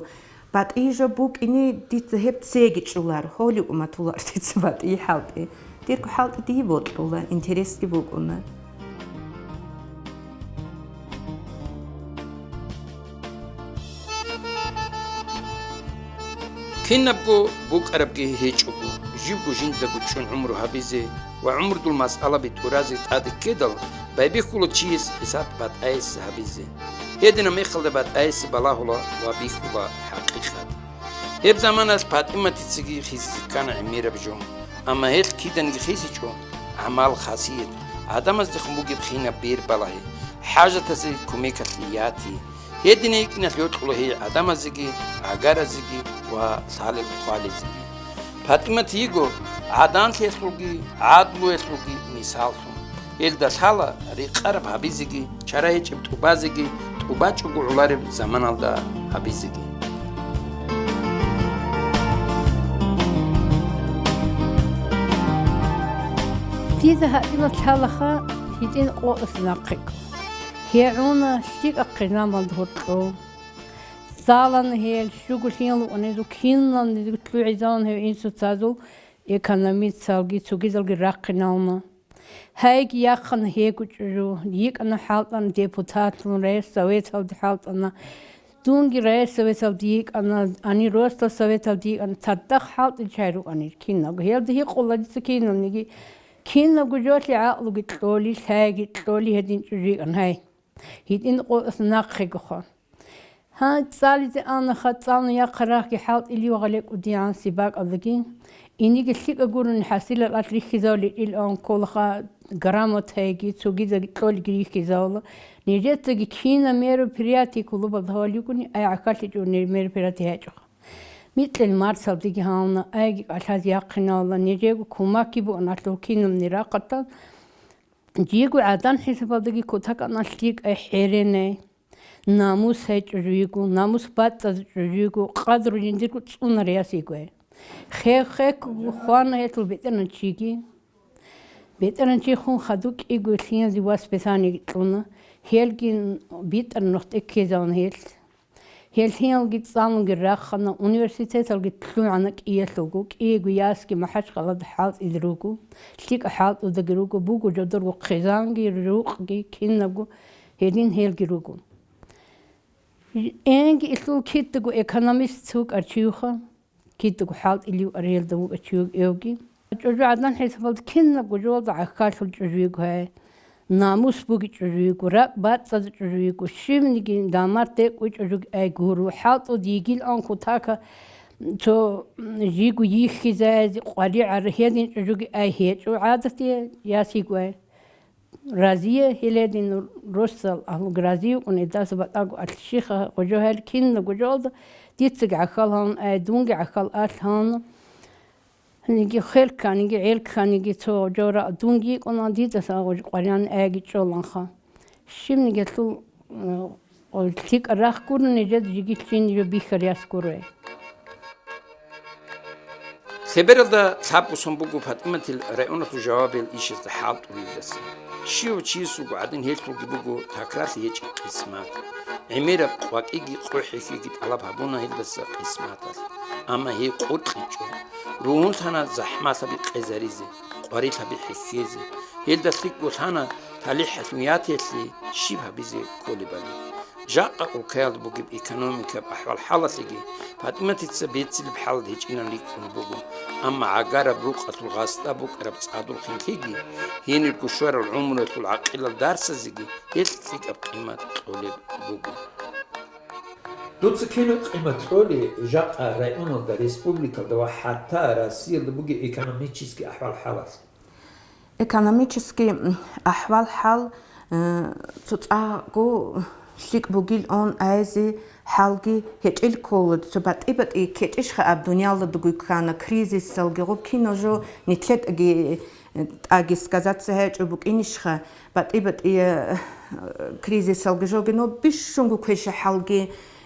БатӀи жо букӀини дица гьеб цеги чӀулар, гьолив уматулар дица батӀи хӀалтӀи. Дирго хӀалтӀи дие бокьула, интересги букӀуна. Кинабго букӀарабги гьечӀого, живго жиндаго чӀун гӀумру гьабизе ва гӀумрудул масъалаби тӀуразе тӀаде ккедал, байбихьула чияс хӀисаб батӀаэс гьабизе. Гьединаб мехалда батӀаэс балагьула ва бихьула хӀакъикъат. Гьеб заманалъ ПатӀиматицаги хисизе ккана гӀемераб жо. Амма гьелъ киданиги хисичӀо гӀамал-хасият, гӀадамаздехун бугеб хинаб бер балагьи, хӀажатазе кумекалъе яти. Гьединай йикӀиналъ йокьула гьей гӀадамазеги, гӀагаразеги ва лъалел хъвалезеги. ПатӀимат йиго гӀаданлъиялъулги гӀадлуялъулги мисаллъун. Гьелда лъала рекъараб гьабизеги, чара гьечӀеб тӀубазеги, тӀубачӀого гӀолареб заманалда гьабизеги. Дида гьадинаб лъалаха гьитӀин къоаса нахъего. ГьегӀуна лъикӀахъе заман гьоркьов. Цалана гьел, щуго лъимал вукӀана гьезул, киналнизе лъугӀизавун гьев инсуцазул, экономисталги цогидалги рахъинална. Гьайги яхъана гьего чӀужу, йикӀана хӀалтӀана депутатлъун, райсоветалде хӀалтӀана. Дунги райсоветалде йикӀана, гьанир росдал советалде йикӀана, цадахъ хӀалтӀичӀей рукӀанир киналго. Гьелда гьикъула дица киналниги, кинабго жолъи гӀакълуги кьоли, лъайги кьоли гьедин чӀужу йикӀана гьай. ГьитӀин къоаса нахъегоха. Гьа, цӀализе анаха, цӀалун яхъа рахги хӀалтӀилев гъале кӀудигӀанси бакӀалдаги, иниги лъикӀа гурони хӀасилал алъ рихьизавулел ил ан кколаха, грамотайги, цогидаги кьолги рихьизавула. Нижецаги кина мероприятие клубалда гьавал йикӀуни, ай гӀахьаллъичӀо мероприятие гьечӀоха. Микьил марсалдеги гьавна, айги кӀалъаз яхъинавула, нижего кумакги бугӀун алъул кинални рахъатан, Жиго гӀадан хӀисабалдаги кутакана лъикӀай хӀеренай, намусай чӀужуйго, намус бацӀцӀаз чӀужуйго, къадру жиндирго цӀунарияс йигвай. Хе-, хехго хвана гьелъул бетӀеран чиги. БетӀеран чи хун хадуб кӀиго лъиянзе воспитаниеги кьуна, гьелги битӀараб нухде ккезавуна гьелъ. Гьел гьиялги цӀалунги рахана, университеталги лъугӀана кӀиялъулго, кӀиего ясги МахӀачхъалада хӀалтӀизе руго, лъикӀа хӀалтӀудаги руго, буго жодорго хъизанги, рукъги, кинабго гьедин гьелги руго. Энги илъул кидаго экономист вукӀар чиюха. Кидаго хӀалтӀилев аргьелда вукӀа чи вугевги. ЧӀужугӀадан хӀисабалда кинабго жоялда гӀахьаллъул чӀужуйго гьай. Намус буги чӀужуйго, ракӀ бацӀцӀазе чӀужуйго, щибниги дамар тӀекӀуй чӀужуги ай гуро. ХӀалтӀуд йигил анхъ утака цо жиго йихьизаязе къваригӀ аргьедин чӀужуги ай гьечӀо гӀадатие ясигвай. Разие гьеледин росдал агьлуги рази вукӀун, эдаса батӀаго алъ щиха гъожо гьел кинабго жоялда, дицаги гӀахьал гьавун ай, дунги гӀахьал алъ гьавуна. Гьаниги хел кканиги, гӀел кканиги цо гъожо ра-, дунги йикӀуна, дидаса гъожо къваригӀан айги чӀоланха. Щибнигелъул, э, лъикӀа рахъ гурони, жед жигилъин жо бихьарияс гурой. Лъебералда лъабго сон буго ПатӀиматил районалъул жавабиял ишазда хӀалтӀулелдаса. Щивав чиясулго гӀадин гьелъулги буго такрарлъи гьечӀеб къисмат. ГӀемераб къвакӀиги къохӀехьеги тӀалаб гьабуна гьелдаса къисматалъ. Амма гьей къуркьичӀо. Ругьунлъана захӀмалъаби къезаризе, къварилъаби хӀехьезе. Гьелда лъикӀго лъана талихӀалъун ятиялъе щиб гьабизе кколебали. Жакъа улкаялда бугеб экономикаб ахӀвал-хӀалалъеги ПатӀиматица берцинаб хӀалалда гьечӀилан рикӀкӀун буго, амма гӀагараб рукъалъул гъасда букӀараб цӀадул хинлъиги, гьенирго щварал гӀумруялъул гӀакъилал дарсазеги гьелъ лъикӀаб къимат кьолеб буго. Дуца кинаб къимат кьоли жакъа районалда, республикалда ва хӀатта Россиялда бугеб экономический ахӀвал-хӀалалъ? Экономический ахӀвал-хӀал, э, цоцӀаго лъикӀ бугилан айзе хӀалги гьечӀел ккола. Цо батӀи-батӀи ккечӀищха аб дуниялда дугуй ккана, кризисалги гъуб кинал жо нилъер тӀаги, тӀаги сказаться гьечӀо букӀинищха, батӀи-батӀи, э, кризисалги жоги, но бищунго квеша хӀалги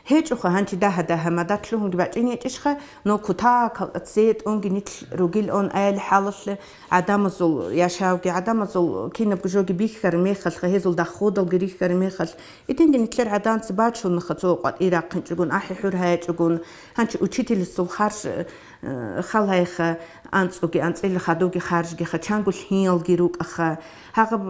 гьечӀоха, гьанчи дагьа-дагьа мадат лъугьунги бачӀин гьечӀищха, но кутакал цӀе тӀунги нилъ ругилан аял хӀалалъе гӀадамазул яшавги, гӀадамазул кинабго жоги бихьараб мехалъха, гьезул доходалги рихьараб мехалъ, гьединги нилъер гӀаданца бачунаха цо къватӀир рахъинчӀогун, ахӀи-хӀур гьайчӀогун, гьанчи учительасул харж, э, халайха, анцӀуги анцӀила хадуги харжгиха, чанго лъиялги рукӀаха. Гьагъаб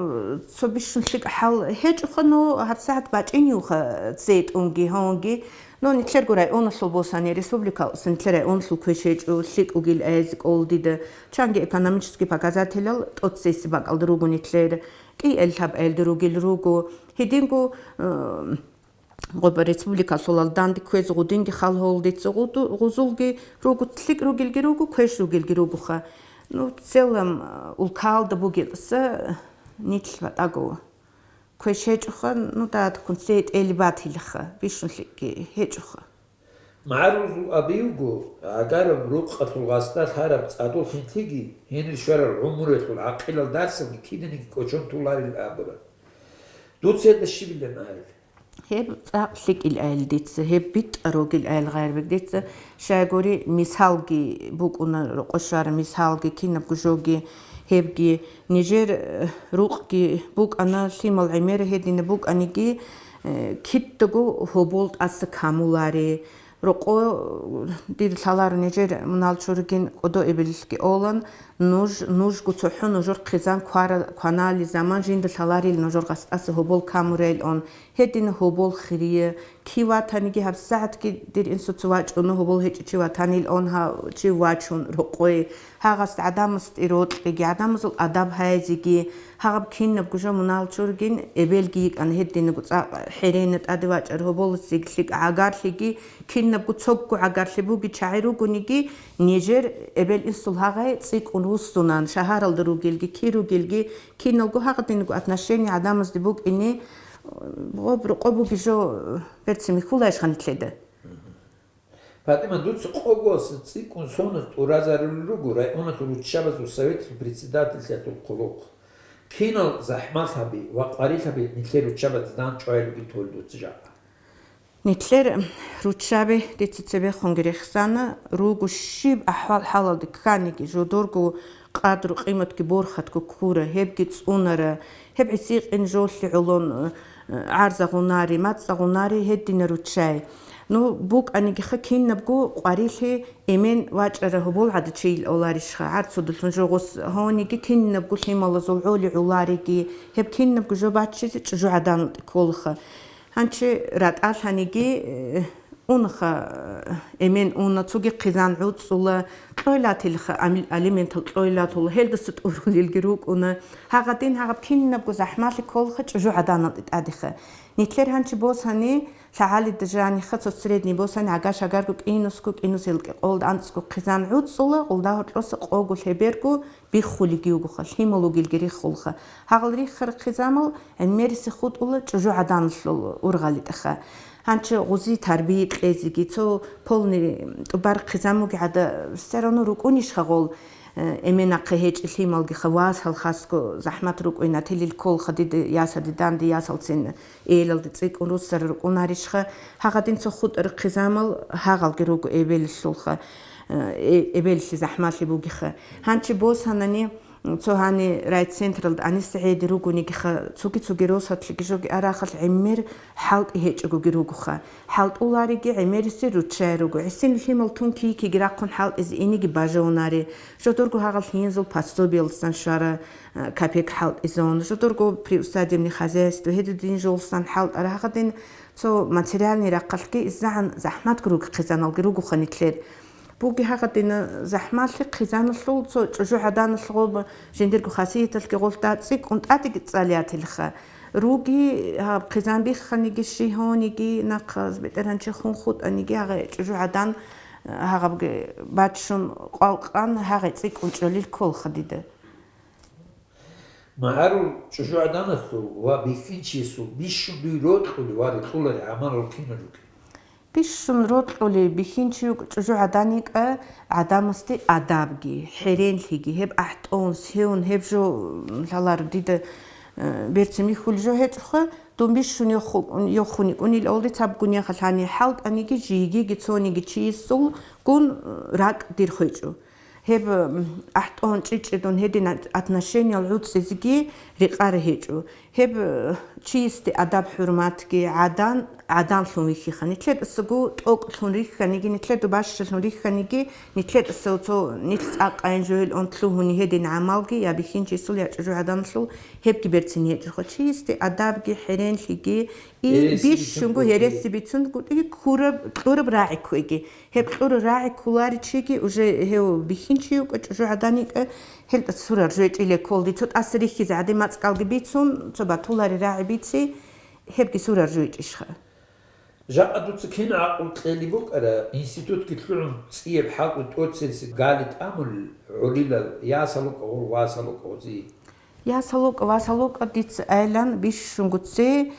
цо бищун лъикӀ хӀал гьечӀоха, ну, гьабсагӀат бачӀиневха цей тӀунги, гьавунги. Ну, нилъерго районалъул босани, республикалъусан нилъер районалъул квеш гьечӀо, лъикӀ угил айзе кӀол дида. Чанги экономический показателял тӀоцесеб бакӀалда руго нилъер, кӀиэллъаб аялда ругел руго. Гьединго, э, Гъоба республикалъулал данде кквезе гъудинги хал гьолдица гъуду-, гъузулги руго, лъикӀ ругелги руго, квеш ругелги ругоха. Ну, в целом, э, улкалда бугеласа нилъ батӀаго квеш гьечӀоха, ну, дагьадккун цее тӀелеб батилаха, бищунлъиги гьечӀоха. МагӀарулазул абиюго, гӀагараб рукъалъул гъасда лъараб цӀадул хинлъиги, гьенир щварал гӀумруялъул гӀакъилал дарсалги киданиги кӀочон толарил абура. Дуца гьелда щибилан айил? Гьеб цӀакъ лъикӀил айил дица, гьеб битӀа ругил айил гъайрбек дица, щайгури мисалги букӀуна, рокъо щвара мисалги, кинабго жоги, гьебги, нижер, э, рукъги букӀана, лъимал гӀемер гьедина букӀаниги, э, кидаго гьобол тӀаса камулари, Рокъо, дир лъаларо нижер мунал чургин кӀодо эбелилъги олан, нуж, нужго цохӀо нужер хъизан квара-, кванали заман жинда лъаларил нужер гъасдаса гьобол камурел он, гьедин гьобол хирие, ки ватаниги гьабсагӀатги дир инсуца вачӀуна гьобол гьечӀичи ватанил он гьав чи вачун рокъое, гьагъас гӀадамасде рокьиги, гӀадамазул адаб гьайзиги, гьагъаб кинабго жо мунал чургин эбелги йикӀан гьединабго цӀакъ хӀерена тӀаде вачӀар гьоболас зиглъи гӀагарлъиги, Кинабго цогго гӀагарлъи буги чагӀи ругониги, нижер эбел-инсул гьагъай цӀикӀкӀун руссунан, шагьаралда ругелги, ки ругелги, киналго гьагъадинго отношение гӀадамазде букӀине, гъоб-, рокъоб буги жо, берцин михьулайищха нилъеда? ПатӀима, дуца къогоса цӀикӀкӀун соназ тӀуразарулел руго районалъул руччабазул советалъул председательлъиялъул хъулухъ. Кинал захӀмалъаби ва къварилъаби нилъер руччабазда данчӀвай ругин тол дуца жакъа? Нилъер руччаби дица цебехунги рехсана, руго щиб ахӀвал-хӀалалде кканиги, жодорго къадру-къиматги борхатго ккура, гьебги цӀунара, гьеб гӀисикъин жолъи гӀолон, э, гӀарзагъунари, мацӀагъунари гьедина руччай. Ну, букӀанигиха кинабго къварилъи эмен вачӀара гьобол гӀадачийил оларищха, гӀарцудалъун жо гъос гьониги кинабго лъималазул гӀоли гӀолариги, гьеб кинабго жо баччизе чӀужугӀаданлъи кколаха. Гьанчи ратӀалъаниги, э, унаха, э, эмен уна, цоги хъизан гӀуцӀула, кьойлатилха ами-, алиментал кьойлатула, гьелдаса тӀурулелги рукӀуна. Гьагъадин гьагъаб кинабго захӀмалъи кколха чӀужугӀаданалде тӀадеха. Нилъер гьанчи босани, лъагӀалида жаниха цо средний босани, гӀага-шагарго кӀинусго, кӀинус гьелкӀи къолда анцӀго хъизан гӀуцӀула, гъулда гьоркьоса къого лъеберго, биххулиги вугоха, лъимал вугилги риххулха. Гьагъал риххарахъизамал гӀемерисеб хутӀула чӀужугӀаданалъул ургъалитӀаха. Гьанчи гъузи тарбия кьезиги, цо полный тӀубарахъизамуги гӀада, все равно рукӀунищха гъол, э, эменахъе гьечӀи лъималгиха, вас гьалхасго захӀмат рукӀуй натилил кколха дида, ясаде данде, ясалцин эйлалде цӀикӀкӀун руссара рукӀунарищха, гьагъадин цо хутӀарахъизамал гьагъалги руго эбелалъулха, э, э-, эбелалъе захӀмалъи бугеха. Гьанчи босанани, цо гьани райцентралда Анис гӀеди ругонигиха, цоги-цоги росатлъиги жоги арахалъ гӀемер хӀалтӀи гьечӀогоги ругоха. ХӀалтӀулариги гӀемериси руччай руго. ГӀисин лъимал тун кийкиги рахъун хӀалтӀизе иниги бажавунари. Жодорго гьагъал гьинзул пособиялдасан щвара, э, капек хӀалтӀизун. Жодорго приусадебный хозяйство, гьедин жолсан хӀалтӀара гьагъадин цо материальный рахъалъги иззагӀан захӀматго ругехъизаналги ругоха нилъер. Буги гьагъадина захӀмалъи хъизаналъул цо чӀужугӀаданалъ гъоб жиндирго хасияталъги гъолъ дацӀикӀкӀун тӀадеги цӀалиятилха. Руги гьаб хъизан бихханиги, щигьониги, нахъаз бетӀергьанчи хун хутӀаниги, гьагъай чӀужугӀадан, гьагъабги баччун къвалкъан, гьагъай цӀикӀкӀун чӀолил кколха дида. МагӀарул чӀужугӀаданалъул ва бихьинчиясул бищун дуй рокьулев ва рокьуларев гӀамалал кинал ругел? Бищун рокьулев бихьинчияв чӀужугӀадан йикӀа гӀадамасде адабги, хӀеренлъиги, гьеб ахӀтӀун, севун, гьеб жо лъаларо дида, э, берцин михьул жо гьечӀоха, дун бищун йоху-, йохун йикӀунил олдецабгун яхалъани хӀалтӀаниги, жийгиги цониги чиясулгун, э, ракӀ дир хвечӀо. Гьеб, м, ахӀтӀун чӀичӀидун гьедин отношениял гӀуцӀизеги рекъараб гьечӀо. Гьеб, э, чиясде адаб-хӀурматги гӀадан, гӀаданлъун вихьиха. Нилъер тӀасаго тӀокӀлъун рихьаниги, нилъер дубашалъун рихьаниги, нилъер тӀаса цо нилъ цӀакъайин жойил он лъугьуни гьедин гӀамалги я бихьинчиясул, я чӀужугӀаданалъул гьебги берцин гьечӀоха. Чиясде адабги, хӀеренлъиги, и бищунго гьереси бицун гутӀи ккураб, кьураб рагӀи кквеги. Гьеб кьура рагӀи кколаричиги, уже гьев бихьинчи йукӀа, чӀужугӀадан йикӀа, гьелда сурар жойчӀила кколди, цо тӀаса рихьизе гӀаде мацӀкӀалги бицун, цо батулари рагӀи бици, гьебги сурар жойчӀищха. Жакъа дуца кин гӀакълу кьели букӀара, институтги лъугӀун цӀияб хӀалтӀу тӀоцерисе гали тӀамул гӀолилал ясал вукӀа гъур васал вукӀа гъузи? Ясал вукӀа, васал вукӀа, дица айлан бищунго цей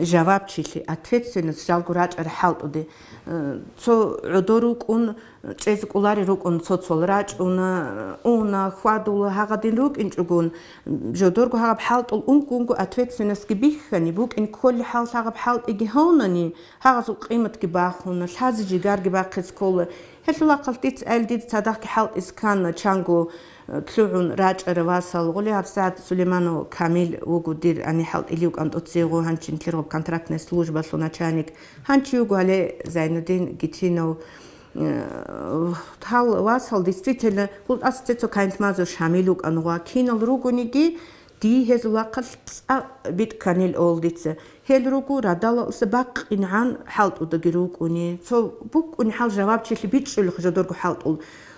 жавабчилъи, ответственность жалго рачӀарай хӀалтӀуде. Э, цо гӀодор рукӀун, чӀезе кӀоларел рукӀун цо-цол рачӀуна, уна, хьвадула, гьагъадин рукӀинчӀогун, жодорго гьагъаб хӀалтӀул ункъунго ответственностьги бихьани, букӀин кколел хӀал гьагъаб хӀалтӀиги гьавнани, гьагъазул къиматги бахуна, лъазе жигарги бахъизе ккола. Гьелъул ахъалъ дица айлан дида цадахъги хӀалтӀизе ккана, чанго, э, лъугӀун рачӀарай васал, гъуле гьабсагӀат Сулейманов Камил вуго дир гьанир хӀалтӀилев кӀантӀуцего, гьанчи нилъер гъаб контрактная службалъул начальник, гьанчи вуго гьале Зайнудин Гитинов. Э, гьал васал действительно, гьул тӀаса цецо Кайнтмазов Шамил вукӀана гъва, кинал ругониги, дие гьезул ахъалъ цӀакъ битӀканил ол дица. Гьел руго радалалъуса бакъинегӀан хӀалтӀудаги рукӀуни. Цо букӀунеб хӀал жавабчилъи бичӀчӀулеха жодорго хӀалтӀул.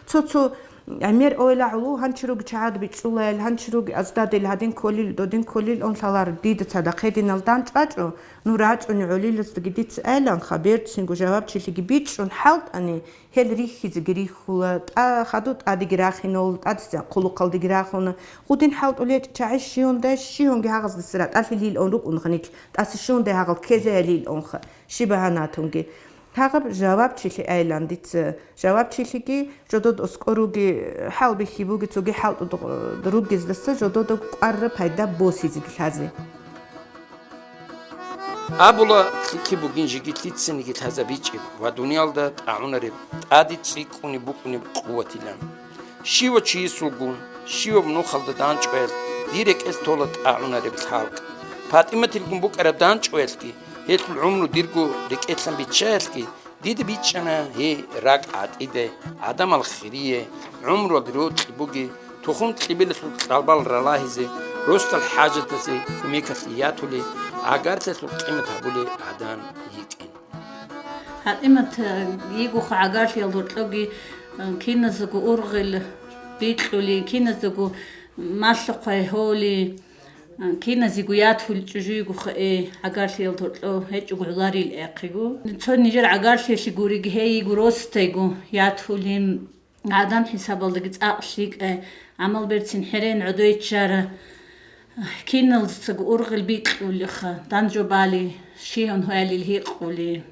Цо-цо гӀемер ойла гӀоло, гьанчи руги чагӀад бичӀчӀулел, гьанчи руги аздадил, гьадин кколил, додин кколил ун лъалар, дида цадахъ гьединал дандчӀвачӀо, ну рачӀуни гӀолилаздаги дица айланха, берцинго жавабчилъиги бичӀчӀун хӀалтӀани, гьел рихьизеги рихьула, тӀа-, хадув тӀадеги рахинавула, тӀадегӀан хъулухъалдеги рахуна. Гъудин хӀалтӀулел чагӀи щивандай, щиванги гьагъаздаса ратӀалъилилан рукӀунха нилъ, тӀаса щивандай гьагъал ккезайилиланха, щиб багьанатунги. Гьагъаб жавабчилъи айлан дица. Жавабчилъиги жодода аскӀор руги, хӀалбихьи буги цоги хӀалтӀуда ругездаса жодода кӀвараб пайда босизеги лъазе. Абула, лъикӀлъи бугин жеги лъицаниги лъазабичӀеб ва дуниялда тӀагӀунареб, тӀаде цӀикӀкӀунеб букӀунеб къуватилан. Щивав чиясулгун, щиваб нухалда дандчӀваялъ дир рекӀелъ тола тӀагӀунареб лъалкӀ. ПатӀиматилгун букӀараб дандчӀваялъги, гьелъул гӀумру дирго рекӀелъан биччаялъги, дида бичӀчӀана гьей ракӀ гӀатӀиде, гӀадамал хирие, гӀумруялде рокьи буги, тухум-кьибилалъул кьалбал ралагьизе, росдал хӀажатазе кумекалъе ятулей, гӀагарлъиялъул къимат гьабулей гӀадан йикӀин. ПатӀимат, э, йигоха гӀагарлъиялда гьоркьоги, э, киназего ургъел бикьули, киназего малъухъай гьоли, Киназего ятулел чӀужуйгоха, э, гӀагарлъиялда гьоркьо гьечӀого гӀоларил эхъего. Цо нижер гӀагарлъиялъе гуриги, гьей йиго росдайго ятулин, гӀадан хӀисабалдаги цӀакъ лъикӀай, гӀамал берцин хӀерен гӀодой чара. Киналцаго ургъел бикьулеха, данжо бали, щиван гьоялил гьикъули.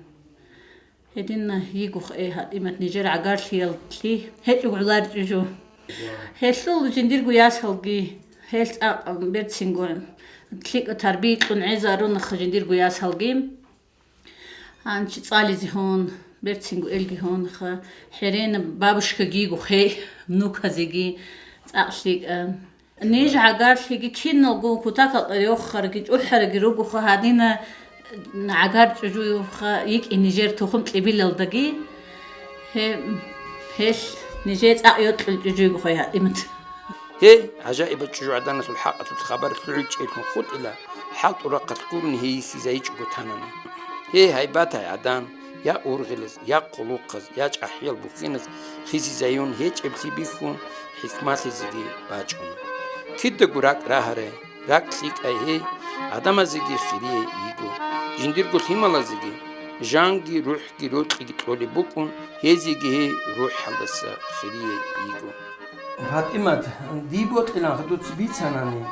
Гьединна йигоха, э, ПатӀимат, нижер гӀагарлъиялъе гьечӀого гӀолар чӀужу. Гьелъул жиндирго ясалги, гьел цӀакъ берцинго лъикӀа тарбия кьун гӀезарунаха жиндирго ясалги. Гьанчи цӀализе гьон, берцинго элги гьонаха, хӀеренаб бабушкаги йигоха, внуказеги цӀакъ лъикӀа. Ниж гӀагарлъиги киналго кутакалда йохарги чӀухӀараги ругоха, гьадина гӀагар чӀужуйха йикӀи нижер тухум-кьибилалдаги. Гье-, гьелъ нижее цӀакъ йокьул чӀужуйгохай гьадимат. Гье, гӀажаибал чӀужугӀаданалъул хӀакъалъулъ хабар лъугӀичӀелъун хутӀила, хӀалтӀул рахъалъ гурони гьей йихьизайичӀого танани. Гье, гьайбатай гӀадан! Я ургъелаз, я хъулухъаз, я чӀахӀиял бухьиназ хисизаюн гьечӀеблъи бихьун, хӀикмалъизеги бачӀун. Кидаго ракӀ рагьарай, ракӀ лъикӀай гьей, гӀадамазеги хирияй йиго. Жиндирго лъималазеги жанги, рухӀги, рокьиги кьолеб букӀун, гьезиеги гьей рухӀалдаса хирияй йиго. ПатӀимат, дие бокьиланха дуца бицанани,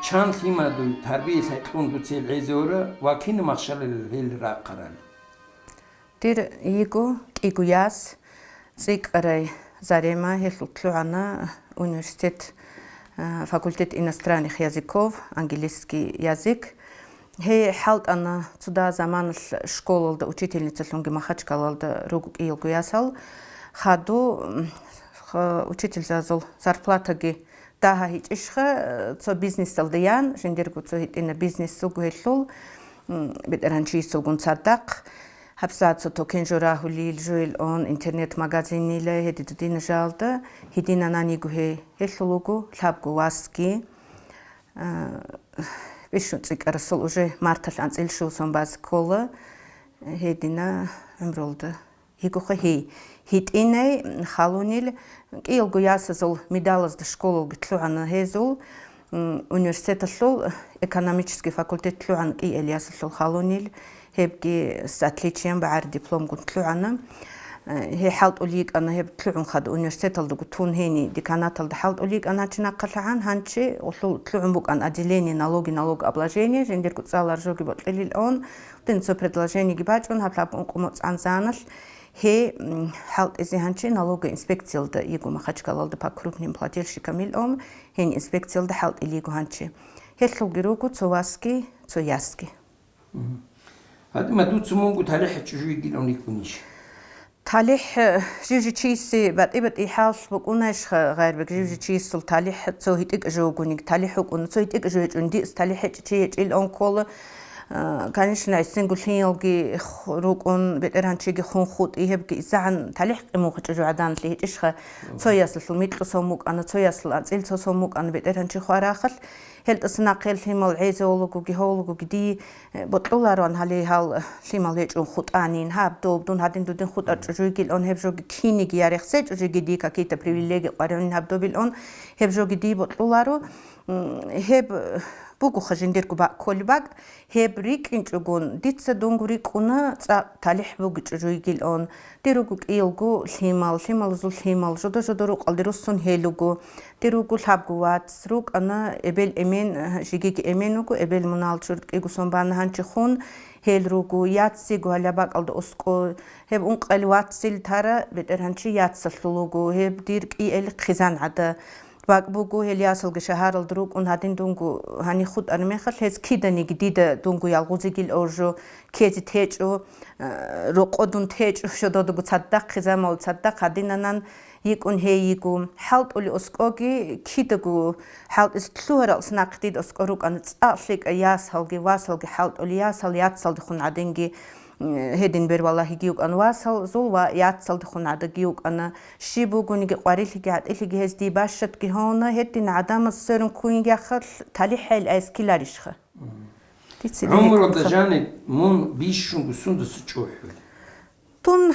чан лъимадуй тарбиялъе кьун дуца гьел гӀезавара ва кинаб махщалил гьел рахъарал. Дир йиго кӀиго яс, цӀикӀкӀарай Зарема, гьелъул лъугӀана университет, а, факультет иностранных языков, английский язык. Гьей хӀалтӀана цо дагьа заманалъ школалда учительницалъунги Махачкалалда руго кӀиялго ясал. Хаду, м, х-, учительзазул зарплатаги дагьа гьечӀищха, цо бизнесалда ян, жиндирго цо гьитӀина бизнес вуго гьелъул, м, бетӀергьанчиясулгун цадахъ. ГьабсагӀат цо токен жо рагьулел, жуел он, интернет-магазинила, гьедин дудина жалда, гьединанан йиго гьей, гьелъул вуго лъабго васги. А, бищун цӀикӀкӀарасул уже марталъ анцӀила щусон базе ккола, гьедина гӀумрулда. Йигоха гьей. ГьитӀинай халунил кӀиялго ясазул медалазда школалги лъугӀана гьезул, м, университеталъул экономический факультет лъугӀана кӀиялго ясалъул халунил. Гьебги с отличием багӀар дипломгун лъугӀана. Э, гьей хӀалтӀулей йикӀана, гьеб лъугӀун хадуб университеталдаго тун гьениб деканаталда хӀалтӀулей йикӀана гьанчи нахъалъагӀан, гьанчи гъулъул лъугӀун букӀана отделение налоги налогообложения, жиндирго цӀаларал жоги бокьилилан, дин цо предложениеги бачӀун, гьаб лъабкъун къумоцӀан заналъ гьей, м, хӀалтӀизе гьанчи налоговый инспекциялда йиго Махачкалалда по крупным плательщикам илан, гьениб инспекциялда хӀалтӀилей йиго гьанчи. Гьелъулги руго цо васги, цо ясги. Мгм. ПатӀима, дуца мунго талихӀ чӀужу йигилан йикӀунищ? ТалихӀ, э, жив-жив чиясе батӀи-батӀи хӀал букӀунайищха, Гъайрбек, жив-жив чиясул талихӀ цо гьитӀикӀ жо вугониги, талихӀ вукӀуна, цо гьитӀикӀ жо гьечӀун, дица талихӀ гьечӀо, чи гьечӀилан ккола. Э, конечно, гӀисинго лъиялги х-, рукӀун, бетӀергьанчиги хун хутӀи, гьебги изегӀан талихӀ къимухъ чӀужу гӀаданалъе гьечӀищха, цо ясалъул микьго сон мукӀана, цо ясалъул анцӀила цо сон мукӀана бетӀергьанчи хварахъалъ. Гьелдаса нахъе лъимал гӀезеологоги, гьологоги дие, э, бокьулароан гьале гьал лъимал гьечӀун хутӀанин, гьаб доб дун гьадин дудин хутӀар чӀужу йигилан, гьеб жоги киниги я рехсей чӀужуги дие какие-то привилегии къваригӀунин гьаб добилан, гьеб жоги дие бокьуларо. М, гьеб бугоха жиндирго бакӀ кколеб бакӀ, гьеб рикӀкӀинчӀогун, дица дунго рикӀкӀуна цӀакъ талихӀ бугеб чӀужу йигилан. Дир руго кӀиялго лъимал, лъималазул лъимал, жодо-жодо рукъалде руссун гьел руго. Дир руго лъабго вац, рукӀана эбел-эмен, жигиги эмен вуго, эбел мунагьал чурд кӀиго сон бана гьанчи хун, гьел руго, яцго гьалаб бакӀалда аскӀо, гьеб ункъоялъ вацил тара бетӀергьанчи яцалъул вуго, гьеб дир кӀиялъ хъизан гӀада. БакӀ буго, гьел ясалги шагьаралда рукӀун гьадин дунго гьаниб хутӀараб мехалъ, гьез киданиги дида дунго ялгъузегил оржо ккезе течӀо, э, рокъо дун течӀо, щододаго цадахъ, хъизамал цадахъ гьадинанан йикӀун гьей йиго. ХӀалтӀулей аскӀоги кидаго хӀалтӀизе лъугьарал нахъе дида аскӀор рукӀана цӀакъ лъикӀай ясалги васалги хӀалтӀулей, ясал яцалдехун гӀадинги, м, гьедин бербалагьиги йукӀана васалзул ва яцалдехун гӀадаги йукӀана. Щиб бугониги, къварилъиги гӀатӀилъиги гьез дие бащадги гьавуна, гьедин гӀадамаз сверун ккун йигехъалъ, талихӀ гьел айс ккеларищха? Дица гӀумралда дихӀехъулха. Жаниб мун бищунго сундаса чӀухӀула? Дун,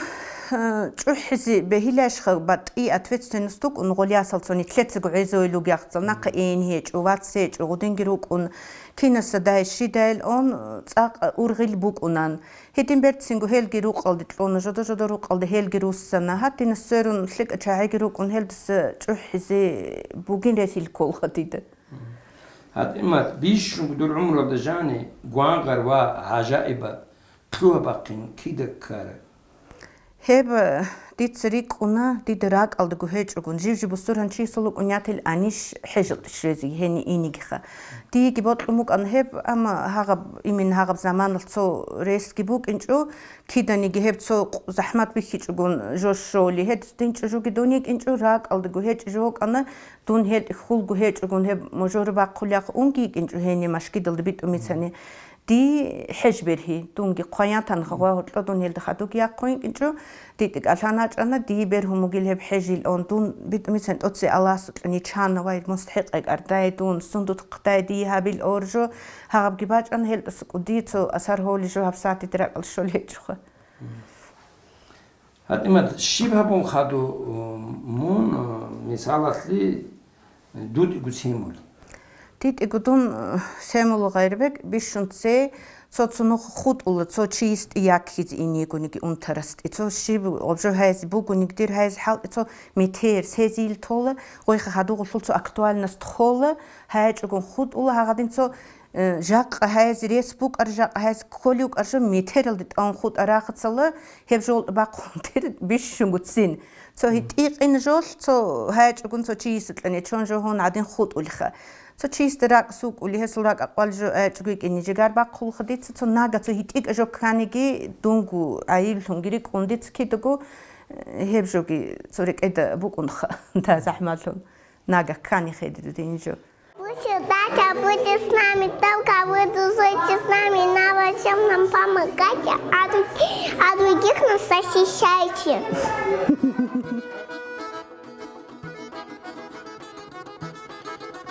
э, чӀухӀизе бегьилайищха, батӀи ответственность букӀун, гъол ясал цо нилъецаго гӀезавулел ругел яхцал, нахъа эйин гьечӀо, вац гьечӀо, гъудинги рукӀун, кинаса дай щидайилан цӀакъ ургъел букӀунан. Гьедин берцинго гьелги рукъалде кьуна, жодо-жодо рукъалде гьелги руссана. Гьадинас сверун лъикӀа чагӀиги рукӀун, гьелдаса чӀухӀизе бугин релъил кколха дида. ПатӀимат, бищунго дур гӀумралда жани гвангъар ва гӀажаибат лъугьа-бахъин кида ккара? Гьеб, э, дица рикӀкӀуна, дида ракӀалдаго гьечӀогун, жив-жив бусургьанчиясул рукӀун ятил анищ хӀежалде щвезе гьениб инигиха. Диеги бокьун букӀана гьеб, амма гьагъаб, имин гьагъаб заманалъ цо ресги букӀинчӀо, киданиги гьеб цо къ-, захӀмат бихьичӀогун жо щоли, гьедин чӀужуги дун йикӀинчӀо, ракӀалдаго гьечӀо жо вукӀана, дун гьел хьулго гьечӀогун гьеб мужур бахъулеб унги йикӀинчӀо гьениб машгидалда битӀун бицани. Дие хӀеж бергьи, дунги хъваятанха, гъва гьоркьо дун гьелда хадуги яхъун йикӀинчӀо, дитӀи кӀалъан гьачӀана, дие бергьун бугил гьеб хӀежил он, дун битӀумицан тӀоцебе Аллагьасукьа ничана, вай, мустахӀикъай кӀардай дун, сундутхъдай дие гьабил оржо, гьагъабги бачӀана, гьелдаса кӀудияй цо асар гьоли жо гьабсагӀатида ракӀалде щолел гьечӀоха. ПатӀимат, щиб гьабун хадув мун, мисалалъе, дутӀигу семул? ДитӀигу дун, э, семул, Гъайрбек, бищун цей, цо-цо нух хутӀула, цо чиясде яккизе ин йигониги унтарасде. Цо щиб гъоб жо гьайзе бугониги, дир гьайзе хӀалтӀи цо метер, сезил тола, гъойха хадугъулъул цо актуальность хола, гьайчӀогун хутӀула, гьагъадин цо, э, жакъа гьайзе рес букӀар, жакъа гьайзе кколев вукӀар жо метералде тӀавун хутӀа рахъацала, гьеб жолтӀа бахъун тир бищунго цин. Цо гьитӀикъин жолъ, цо гьайчӀогун цо чиясда кьене чон жо гьун гӀадин хутӀулха. Цо чиясда ракӀ сукӀули, гьесул ракӀ акъвал жо гьайчӀого йикӀине жигар бахъулха дица, цо нага цо гьитӀикӀа жо кканиги дунго гӀайиблъунги рикӀкӀун дица кидаго, э, гьеб жоги цо рекӀеда букӀунха, да, захӀмалъун. Нага ккани хедиду дин жо. Пусть удача будет с нами, только вы дружите с нами, нам во всем нам помогайте, а друг-, а других нас защищайте.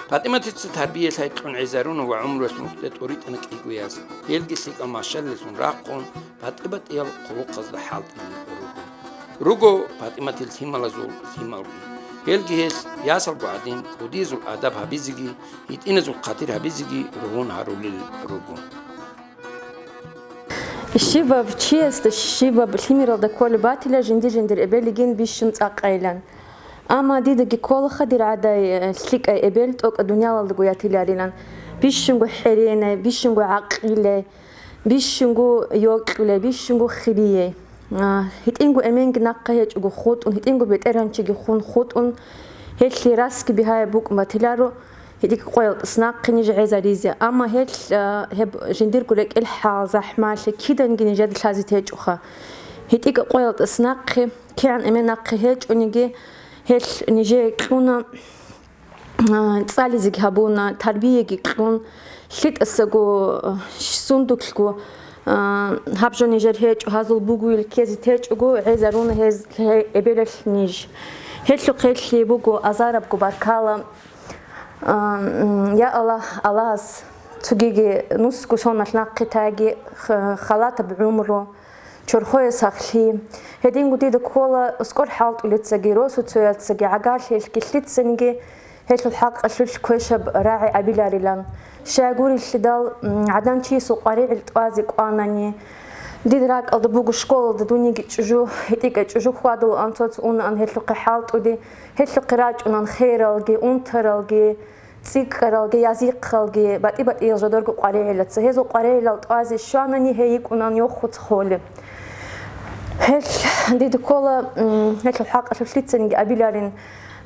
ПатӀиматица тарбиялъ гьайкьун гӀезаруна ва гӀумруялъ нухде тӀуритӀана кӀигояз. Гьелги лъикӀал машаллилъун рахъун, батӀи-батӀиял хъулухъазда хӀалтӀулел руго. Руго ПатӀиматил лъималазул лъималги. Гьелги гьелъ, ясалго гӀадин, кӀудиязул адаб гьабизеги, гьитӀиназул хъатир гьабизеги ругьун гьарулел руго. Щибаб чиясда, щибаб лъимералда кколеб батила жинди-жиндир эбелигин бищун цӀакъайилан. Амма дидаги кколаха дир гӀадай, э, лъикӀай эбел тӀокӀаб дуниялалдаго ятиларилан. Бищунго хӀеренай, бищунго гӀакъилай, бищунго йокьулай, бищунго хирияй. А, гьитӀинго эменги нахъа гьечӀого хутӀун, гьитӀинго бетӀергьанчиги хун хутӀун, гьелъие расги бигьаяб букӀун батиларо, гьитӀинго къоял тӀас нахъе ниж гӀезаризе. Амма гьел, а, гьеб жиндирго рекӀел хӀал, захӀмалъи киданги нижеда лъазе течӀоха. ГьитӀинго къоял тӀас нахъе, кигӀан эмен нахъе гьечӀониги, гьел нижее кьуна. А, цӀализеги гьабуна, тарбияги кьун, лъитӀасаго, а, сундулъго, а, гьаб жо нижер гьечӀо, гьазул бугуил ккезе течӀого, гӀезаруна гьез, гье-, эбелалъ ниж. Гьелъухъ гьелъие буго азарабго баркала. А, м, я Аллагь, Аллагьас цогиги нусго соналъ нахъе таги, х-, халатаб гӀумру, чорхое сахлъи. Гьединго дида ккола аскӀор хӀалтӀулецаги, росуцояцаги, гӀагарлъиялъги лъицаниги гьелъул хӀакъалъулъ квешаб рагӀи абиларилан. Щай гурелъидал, м, гӀадан чиясул къваригӀел тӀвазе кӀванани, дида ракӀалда буго школалда дуниги чӀужу, гьитӀикӀай чӀужу хьвадулаан, цоц унаан гьелъухъе хӀалтӀуде, гьелъухъе рачӀунан хералги, унтаралги, цӀикӀкӀаралги, язихъалги, батӀи-батӀиял жодорго къваригӀелаца. Гьезул къваригӀелал тӀвазе щванани, гьей йикӀунан йохуц холеб. Гьел дида ккола, м, гьелъул хӀакъалъулъ лъицаниги абиларин,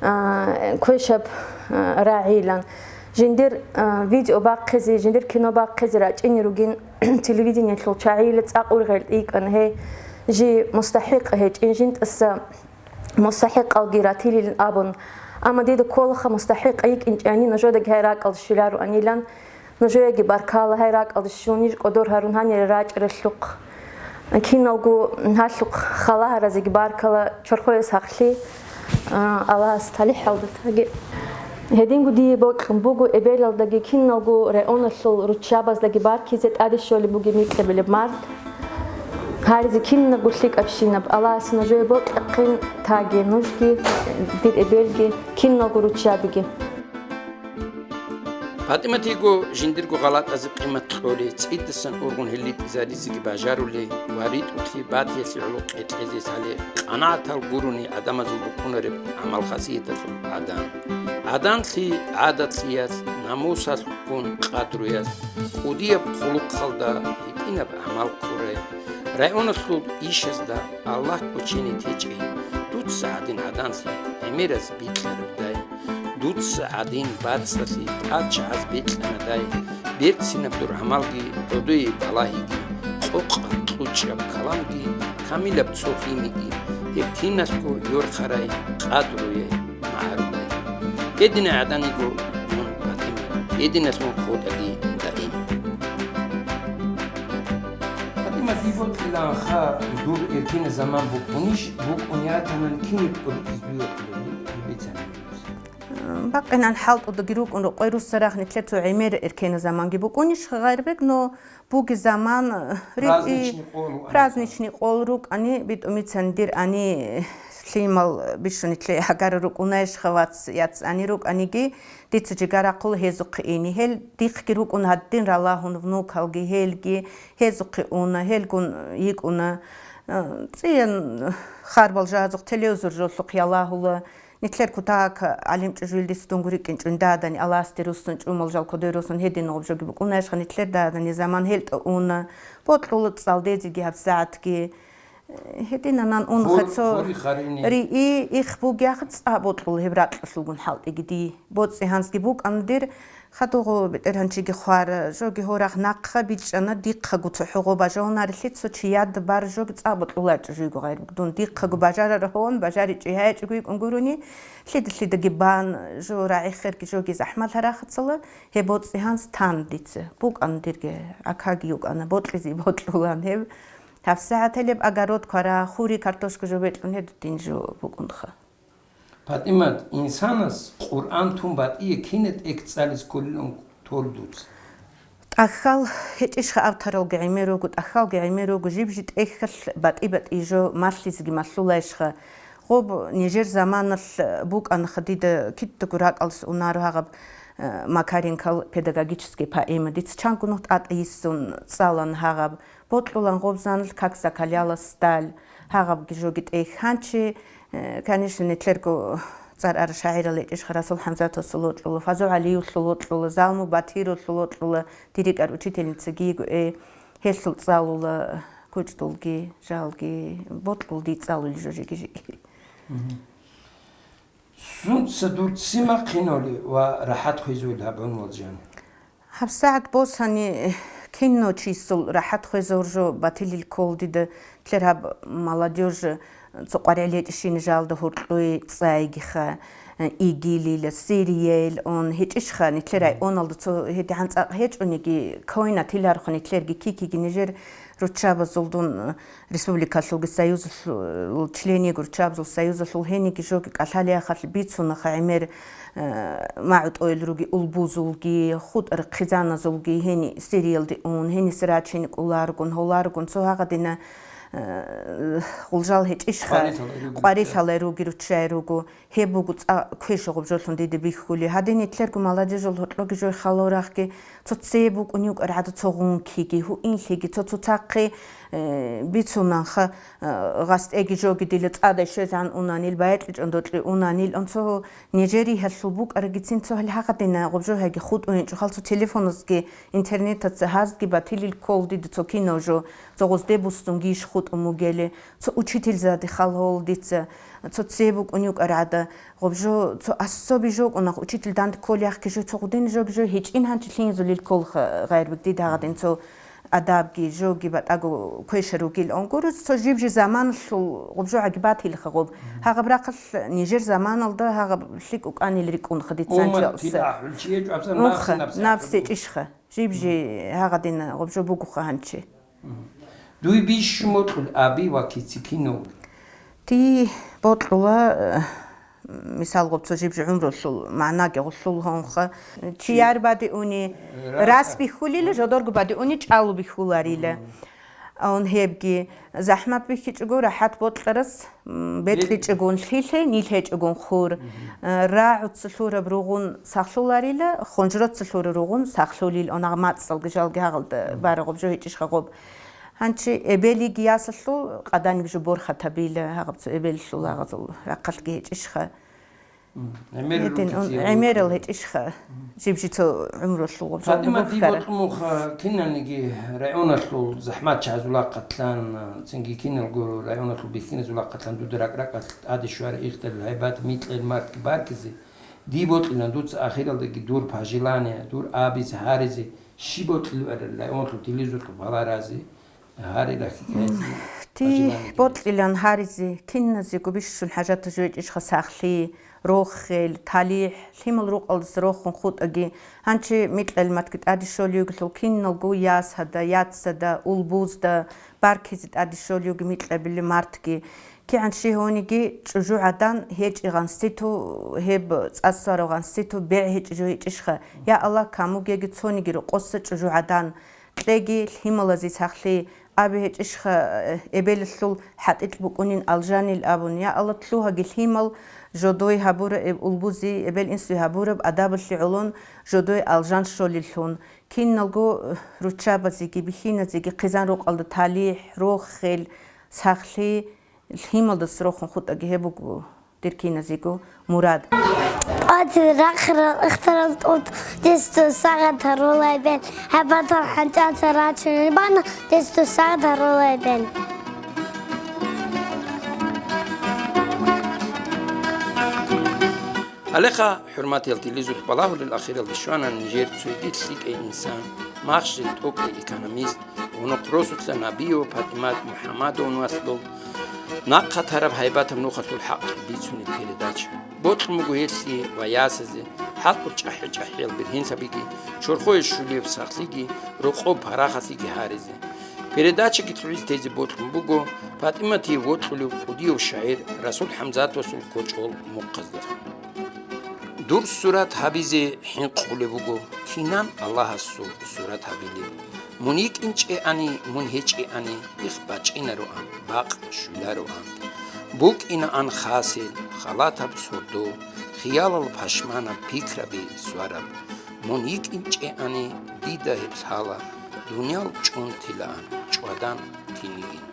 а, квешаб, а, рагӀилан. Жиндир, а, видео бахъизе, жиндир кино бахъизе рачӀине ругин телевидениялъул чагӀиила цӀакъ ургъел йикӀана гьей, жий мустахӀикъ гьечӀин жинтӀаса. МустахӀикъалги ратилин абун. Амма дида кколаха мустахӀикъ йикӀинчӀани нужедаги гьай ракӀалде щвелароанилан. Нужееги баркала гьай ракӀалде щун, ниж кӀодор гьарун гьанире рачӀаралъухъ. Киналго гьалъухъ халагьаразеги баркала, чорхое сахлъи, а, Аллагьас талихӀалда таги. Гьединго дие бокьун буго эбелалдаги киналго районалъул руччабаздаги баркизе тӀаде щолеб бугеб микьабилеб март. Гьаризе кинабго лъикӀабщинаб Аллагьас нужее бокьахъин таги нужги, дир эбелги, киналго руччабиги. ПатӀимат йиго жиндирго гъалатӀазе къимат кьолей, цӀидасан ургъун гьел ритӀизаризеги бажарулей ва ритӀухълъи батиялъе гӀоло кьекьезе лъалей, къанагӀатал гурони гӀадамазул букӀунареб гӀамал-хасияталъул гӀадан. ГӀаданлъи гӀадатлъиялъ, намусалъ гун къадруялъ, кӀудияб хъулухъалда гьитӀинаб гӀамал ккурай. Районалъул ишазда Аллагь кӀочене течӀей, дуца гӀадин гӀаданлъи гӀемераз бикьарабдай, дуца гӀадин бацӀцӀалъи тӀадчагӀаз бекьанадай, берцинаб дур гӀамалги, гӀодое балагьиги, къокъаб кьучӀаб каламги, камилаб цо гьимиги, гьеб киналъго йорхъарай, къадруяй, магӀарулай. Гьединай гӀадан йиго мун, ПатӀимат, гьединалъ мун хутӀаги даим. ПатӀимат, дие бокьилаанха, дур эркенаб заман букӀунищ, букӀун ятанани кинаб тӀубитӀизе дуе кьолеб бицани? Бакъинан хӀалтӀудаги рукӀун рукъой руссарахъ, нилъер цо гӀемер эркенаб заманги букӀунищ, Гъайрбек, но буги заман, э, ри-, праздничный къол, праздничный къол рукӀани, битӀумицан дир ани, лъимал бищун нилъе гьагар рукӀунайищха, вац, яц ани рукӀаниги, дица жигар ахъула гьезухъе ине. Гьел дихъги рукӀун гьадин ралагьун, внукалги, гьелги гьезухъе уна, гьелгун йикӀуна. Э, цӀиян харбал жагьазухъ телевизор жолъухъ ялагьула. Нилъер кутак гӀалимчӀужуялдаса дун гурикӀинчӀун дадани, Аллагьасде руссун, чӀумал жал кодой руссун, гьедин гъуб жоги букӀунайищха, нилъер дадани заман гьелтӀа уна, бокьула цӀалдезеги гьабсагӀатги. Гьединанан унха цо риъи, их бугеха цӀа бокьула гьеб ракьалъулгун хӀалтӀиги дие. БоцӀи гьанзги букӀана дир, хадугъу бетӀергьанчиги хвара, жоги гьорахъ нахъа бичӀчӀана, дихъаго цохӀо гъо бажавунарелъи цо чияда бар жоги цӀа бокьуларчӀо жуйго гъайру. Дун дихъаго бажарарагьун, бажаричӀо гьайчӀого йикӀун гурони, лъида-лъидаги бан, жо рагӀи херги жоги захӀмат гьарахъацала, гьеб боцӀи гьанз тан дица. БукӀана дирги, акаги йукӀана, бокьизе бокьулан гьеб. ГьабсагӀат гьелеб огород квара, хури, картошка жо бекьун гьедутин жо букӀунха. ПатӀимат, инсанас Къуръан тун батӀие кине тӀехь цӀализ кколилан тол дуц? ТӀахьал гьечӀищха, авторалги гӀемер руго, тӀахьалги гӀемер руго, жиб-жи тӀехьалъ батӀи-батӀи жо малъизеги малъулайищха. Гъоб нижер заманалъ букӀанаха, дида кидаго ракӀалдаса унаро гьагъаб Э, Макаренкол педагогический поэма. Дица чанго нух тӀатӀа йиссун цӀалан гьагъаб. Бокьулан гъобзан «Как закалялась сталь», гьагъабги жоги тӀехь гьанчи, э, конечно, нилъерго цӀар ара шагӀирал гьечӀищха, Расул ХӀамзатовасул вокьула, Фазу ГӀалиевлъул вокьула, Залму Батировлъул вокьула, дирекӀар учительницаги йиго, э, гьелъул цӀалула, кучӀдулги, жалги, бокьулги цӀалули жо жиги-жиги. Сунца дур ццин бахъиноли ва рахӀат хвезули гьабун, Валжан? ГьабсагӀат босани кино чисул рахӀат хвезур жо батилил ккол дида, лъер гьаб молодёжь цо къваригӀел гьечӀищин жалда гьоркьуе цӀайгиха, игилил, сериел он гьечӀищха, нилъер районалда цо гьедигӀан цӀакъ гьечӀониги, квайна тилархун нилъерги кикиги нижер руччабазулдун, республикалъулги союзалъул член йигур, руччабазул союзалъул гьениги жоги кӀалъалиахъалъ бицунаха гӀемер, э, магӀутӀойл руги улбузулги, хутӀар хъизаназулги гьени сериялде ун, гьениса рачине кӀоларгун, гьоларгун, цо гьагъадина, э, гъулжал гьечӀищха, къварилъалай руги руччай руго. Гьеб буго цӀа квеша гъубжолъун дида бихьули. Гьадин, нилъерго молодежьул гьоркьоги жой халурахъги, цо цебе букӀунев кӀаргӀада цо гъункиги, гьуинлъиги, цо цоцахъе, э, бицунанха, э, гъастӀеги жоги дила цӀадай щвезан унанил, баякьичӀон докьи унанил, он цо нижери гьалъул букӀарагицин цо гьал гьагъадина гъубжо гьаги хутӀун гьечӀо, хал цо телефоназги, интернетаца гьазги батилил ккол дида цо кино жо, цо гъозде буссун гиш хутӀун бугели. Цо учительзаде хал гьол дица, цо цебе букӀунев кӀаргӀада, гъубжо цо особый жо кӀунах, учитель данде кколиахъги жо, цо гъудин жоги жо гьечӀин гьанчи лъинзулил кколха гъайрбиг дида гьагъадин цо адабги, жоги батӀаго квеша ругил он гуро, цо жиб-жи заманалъул гъубжо гӀаги батилха гъуб. Гьагъаб рахъалъ нижер заманалда гьагъаб лъикӀ укӀанил рикӀкӀунха дица. Уммат анчалса. Кида ахӀулчи гьечӀо, абзал Унха, напси-напси напси ахӀулчи. ГьечӀищха. Жиб-жи гьагъадин гъубжо бугоха гьанчи. Дуй бищун бокьул аби ва кици кинав? Ти бокьула, э, мисал, гъуб цо жиб-жи гӀумрулъул магӀнаги гъулъул гьунха. Чияр бадиуни рас бихьулила, жодорго бадиуни чӀалу бихьуларила. Ан гьебги захӀмат бихьичӀого рахӀат бокьарас, м, бекьичӀогон лъилъе, нилъ гьечӀогон хур. Э, рагӀуца лъураб ругъун сахлъуларила, хунжроца лъура ругъун сахлъулил, онагъ мацӀалги жалги гьагъалда барагъуб жо гьечӀищха гъуб. Гьанчи эбелиги ясалъул къаданиб жо борхатабила, гьагъаб цо эбеллъул гьагъазул рахъалъги гьечӀищха. Гьедин, гӀемерал гьечӀищха, жиб-жи цо гӀумрулъул гъуб жо Фатима, дие бухьара. Бокьун буха киналниги районалъул захӀматчагӀазул рахъалъан, цинги киналго районалъул бихьиназул рахъалъан дуда ракӀ-ракӀалъ тӀаде щвара ихтарил гьайбат, микьел мартги баркизе. Дие бокьилан дуца ахиралдаги дур пожелание, дур абизе, гьаризе, щиб бокьиларел районалъул телевизорлъуб гьаларазе, гьари рахьиказе, Ти пожелание. Бокьилан гьаризе, киназего бищун хӀажатаб жо гьечӀищха сахлъи, рохел, талихӀ, лъимал рукъалдаса рохун хутӀаги, гьанчи микьел мартги тӀаде щолевгилъул киналго ясада, яцада, улбузда, баркизе тӀаде щолевги микьабили мартги. КигӀан щи гьониги чӀужугӀадан гьечӀи гъанситу, гьеб цӀасварав гъанситу бегӀ гьечӀи жо гьечӀищха. Я Аллагь, камугеги цониги рокъоса чӀужугӀадан, кьеги лъималазе сахлъи, аби гьечӀищха, э, эбелалъул хӀатӀикь букӀунин алжанил абун. Я Аллагь, лъугьаги лъимал жодой гьабура эб улбузи, эбел-инсуе гьабураб адабалъе гӀолон жодой алжан щолеллъун. Киналго, э, руччабазеги, бихьиназеги хъизан рукъалда талихӀ, рохел, сахлъи, лъималдаса рохун хутӀаги гьеб буго дир киназего мурад. Къватил рахъарал ихтарал тӀутӀ, десдо сагъат гьарулай бен, гьабатал хӀанчӀаца рачунел бана, десдо сагъат гьарулай бен. Гьалеха, хӀурматиял телевизор балагьулел ахиралде щвана нижер цоги лъикӀай инсан, махщел тӀокӀай экономист, гьунухъ росулъа Набиева ПатӀимат МухӀамадовналъул нахъа тараб гьайбатаб нухалъул хӀакъ бицунеб передача. Бокьун буго гьелъие ва ясазе хӀалтӀул чӀахӀи-чӀахӀиял бергьенлъабиги, чорхое щулияб сахлъиги, рокъоб парахатлъиги гьаризе. Передачаги лъугӀизе тезе бокьун буго ПатӀиматие вокьулев кӀудияв шагӀир Расул ХӀамзатовасул кочӀол мухъаздехун. Дур сурат гьабизе хӀинкъулеб буго, кинан Аллагьасул сурат гьабилеб. Мун йикӀинчӀеани, мун гьечӀеани, их бачӀинароан, бакъ щвелароан. БукӀинаан хасел, халатаб сордо, хиялал пашманаб пикраби свараб. Мун йикӀинчӀеани, дида гьеб лъала, дуниял чӀунтилаан, чӀвадан кинигин.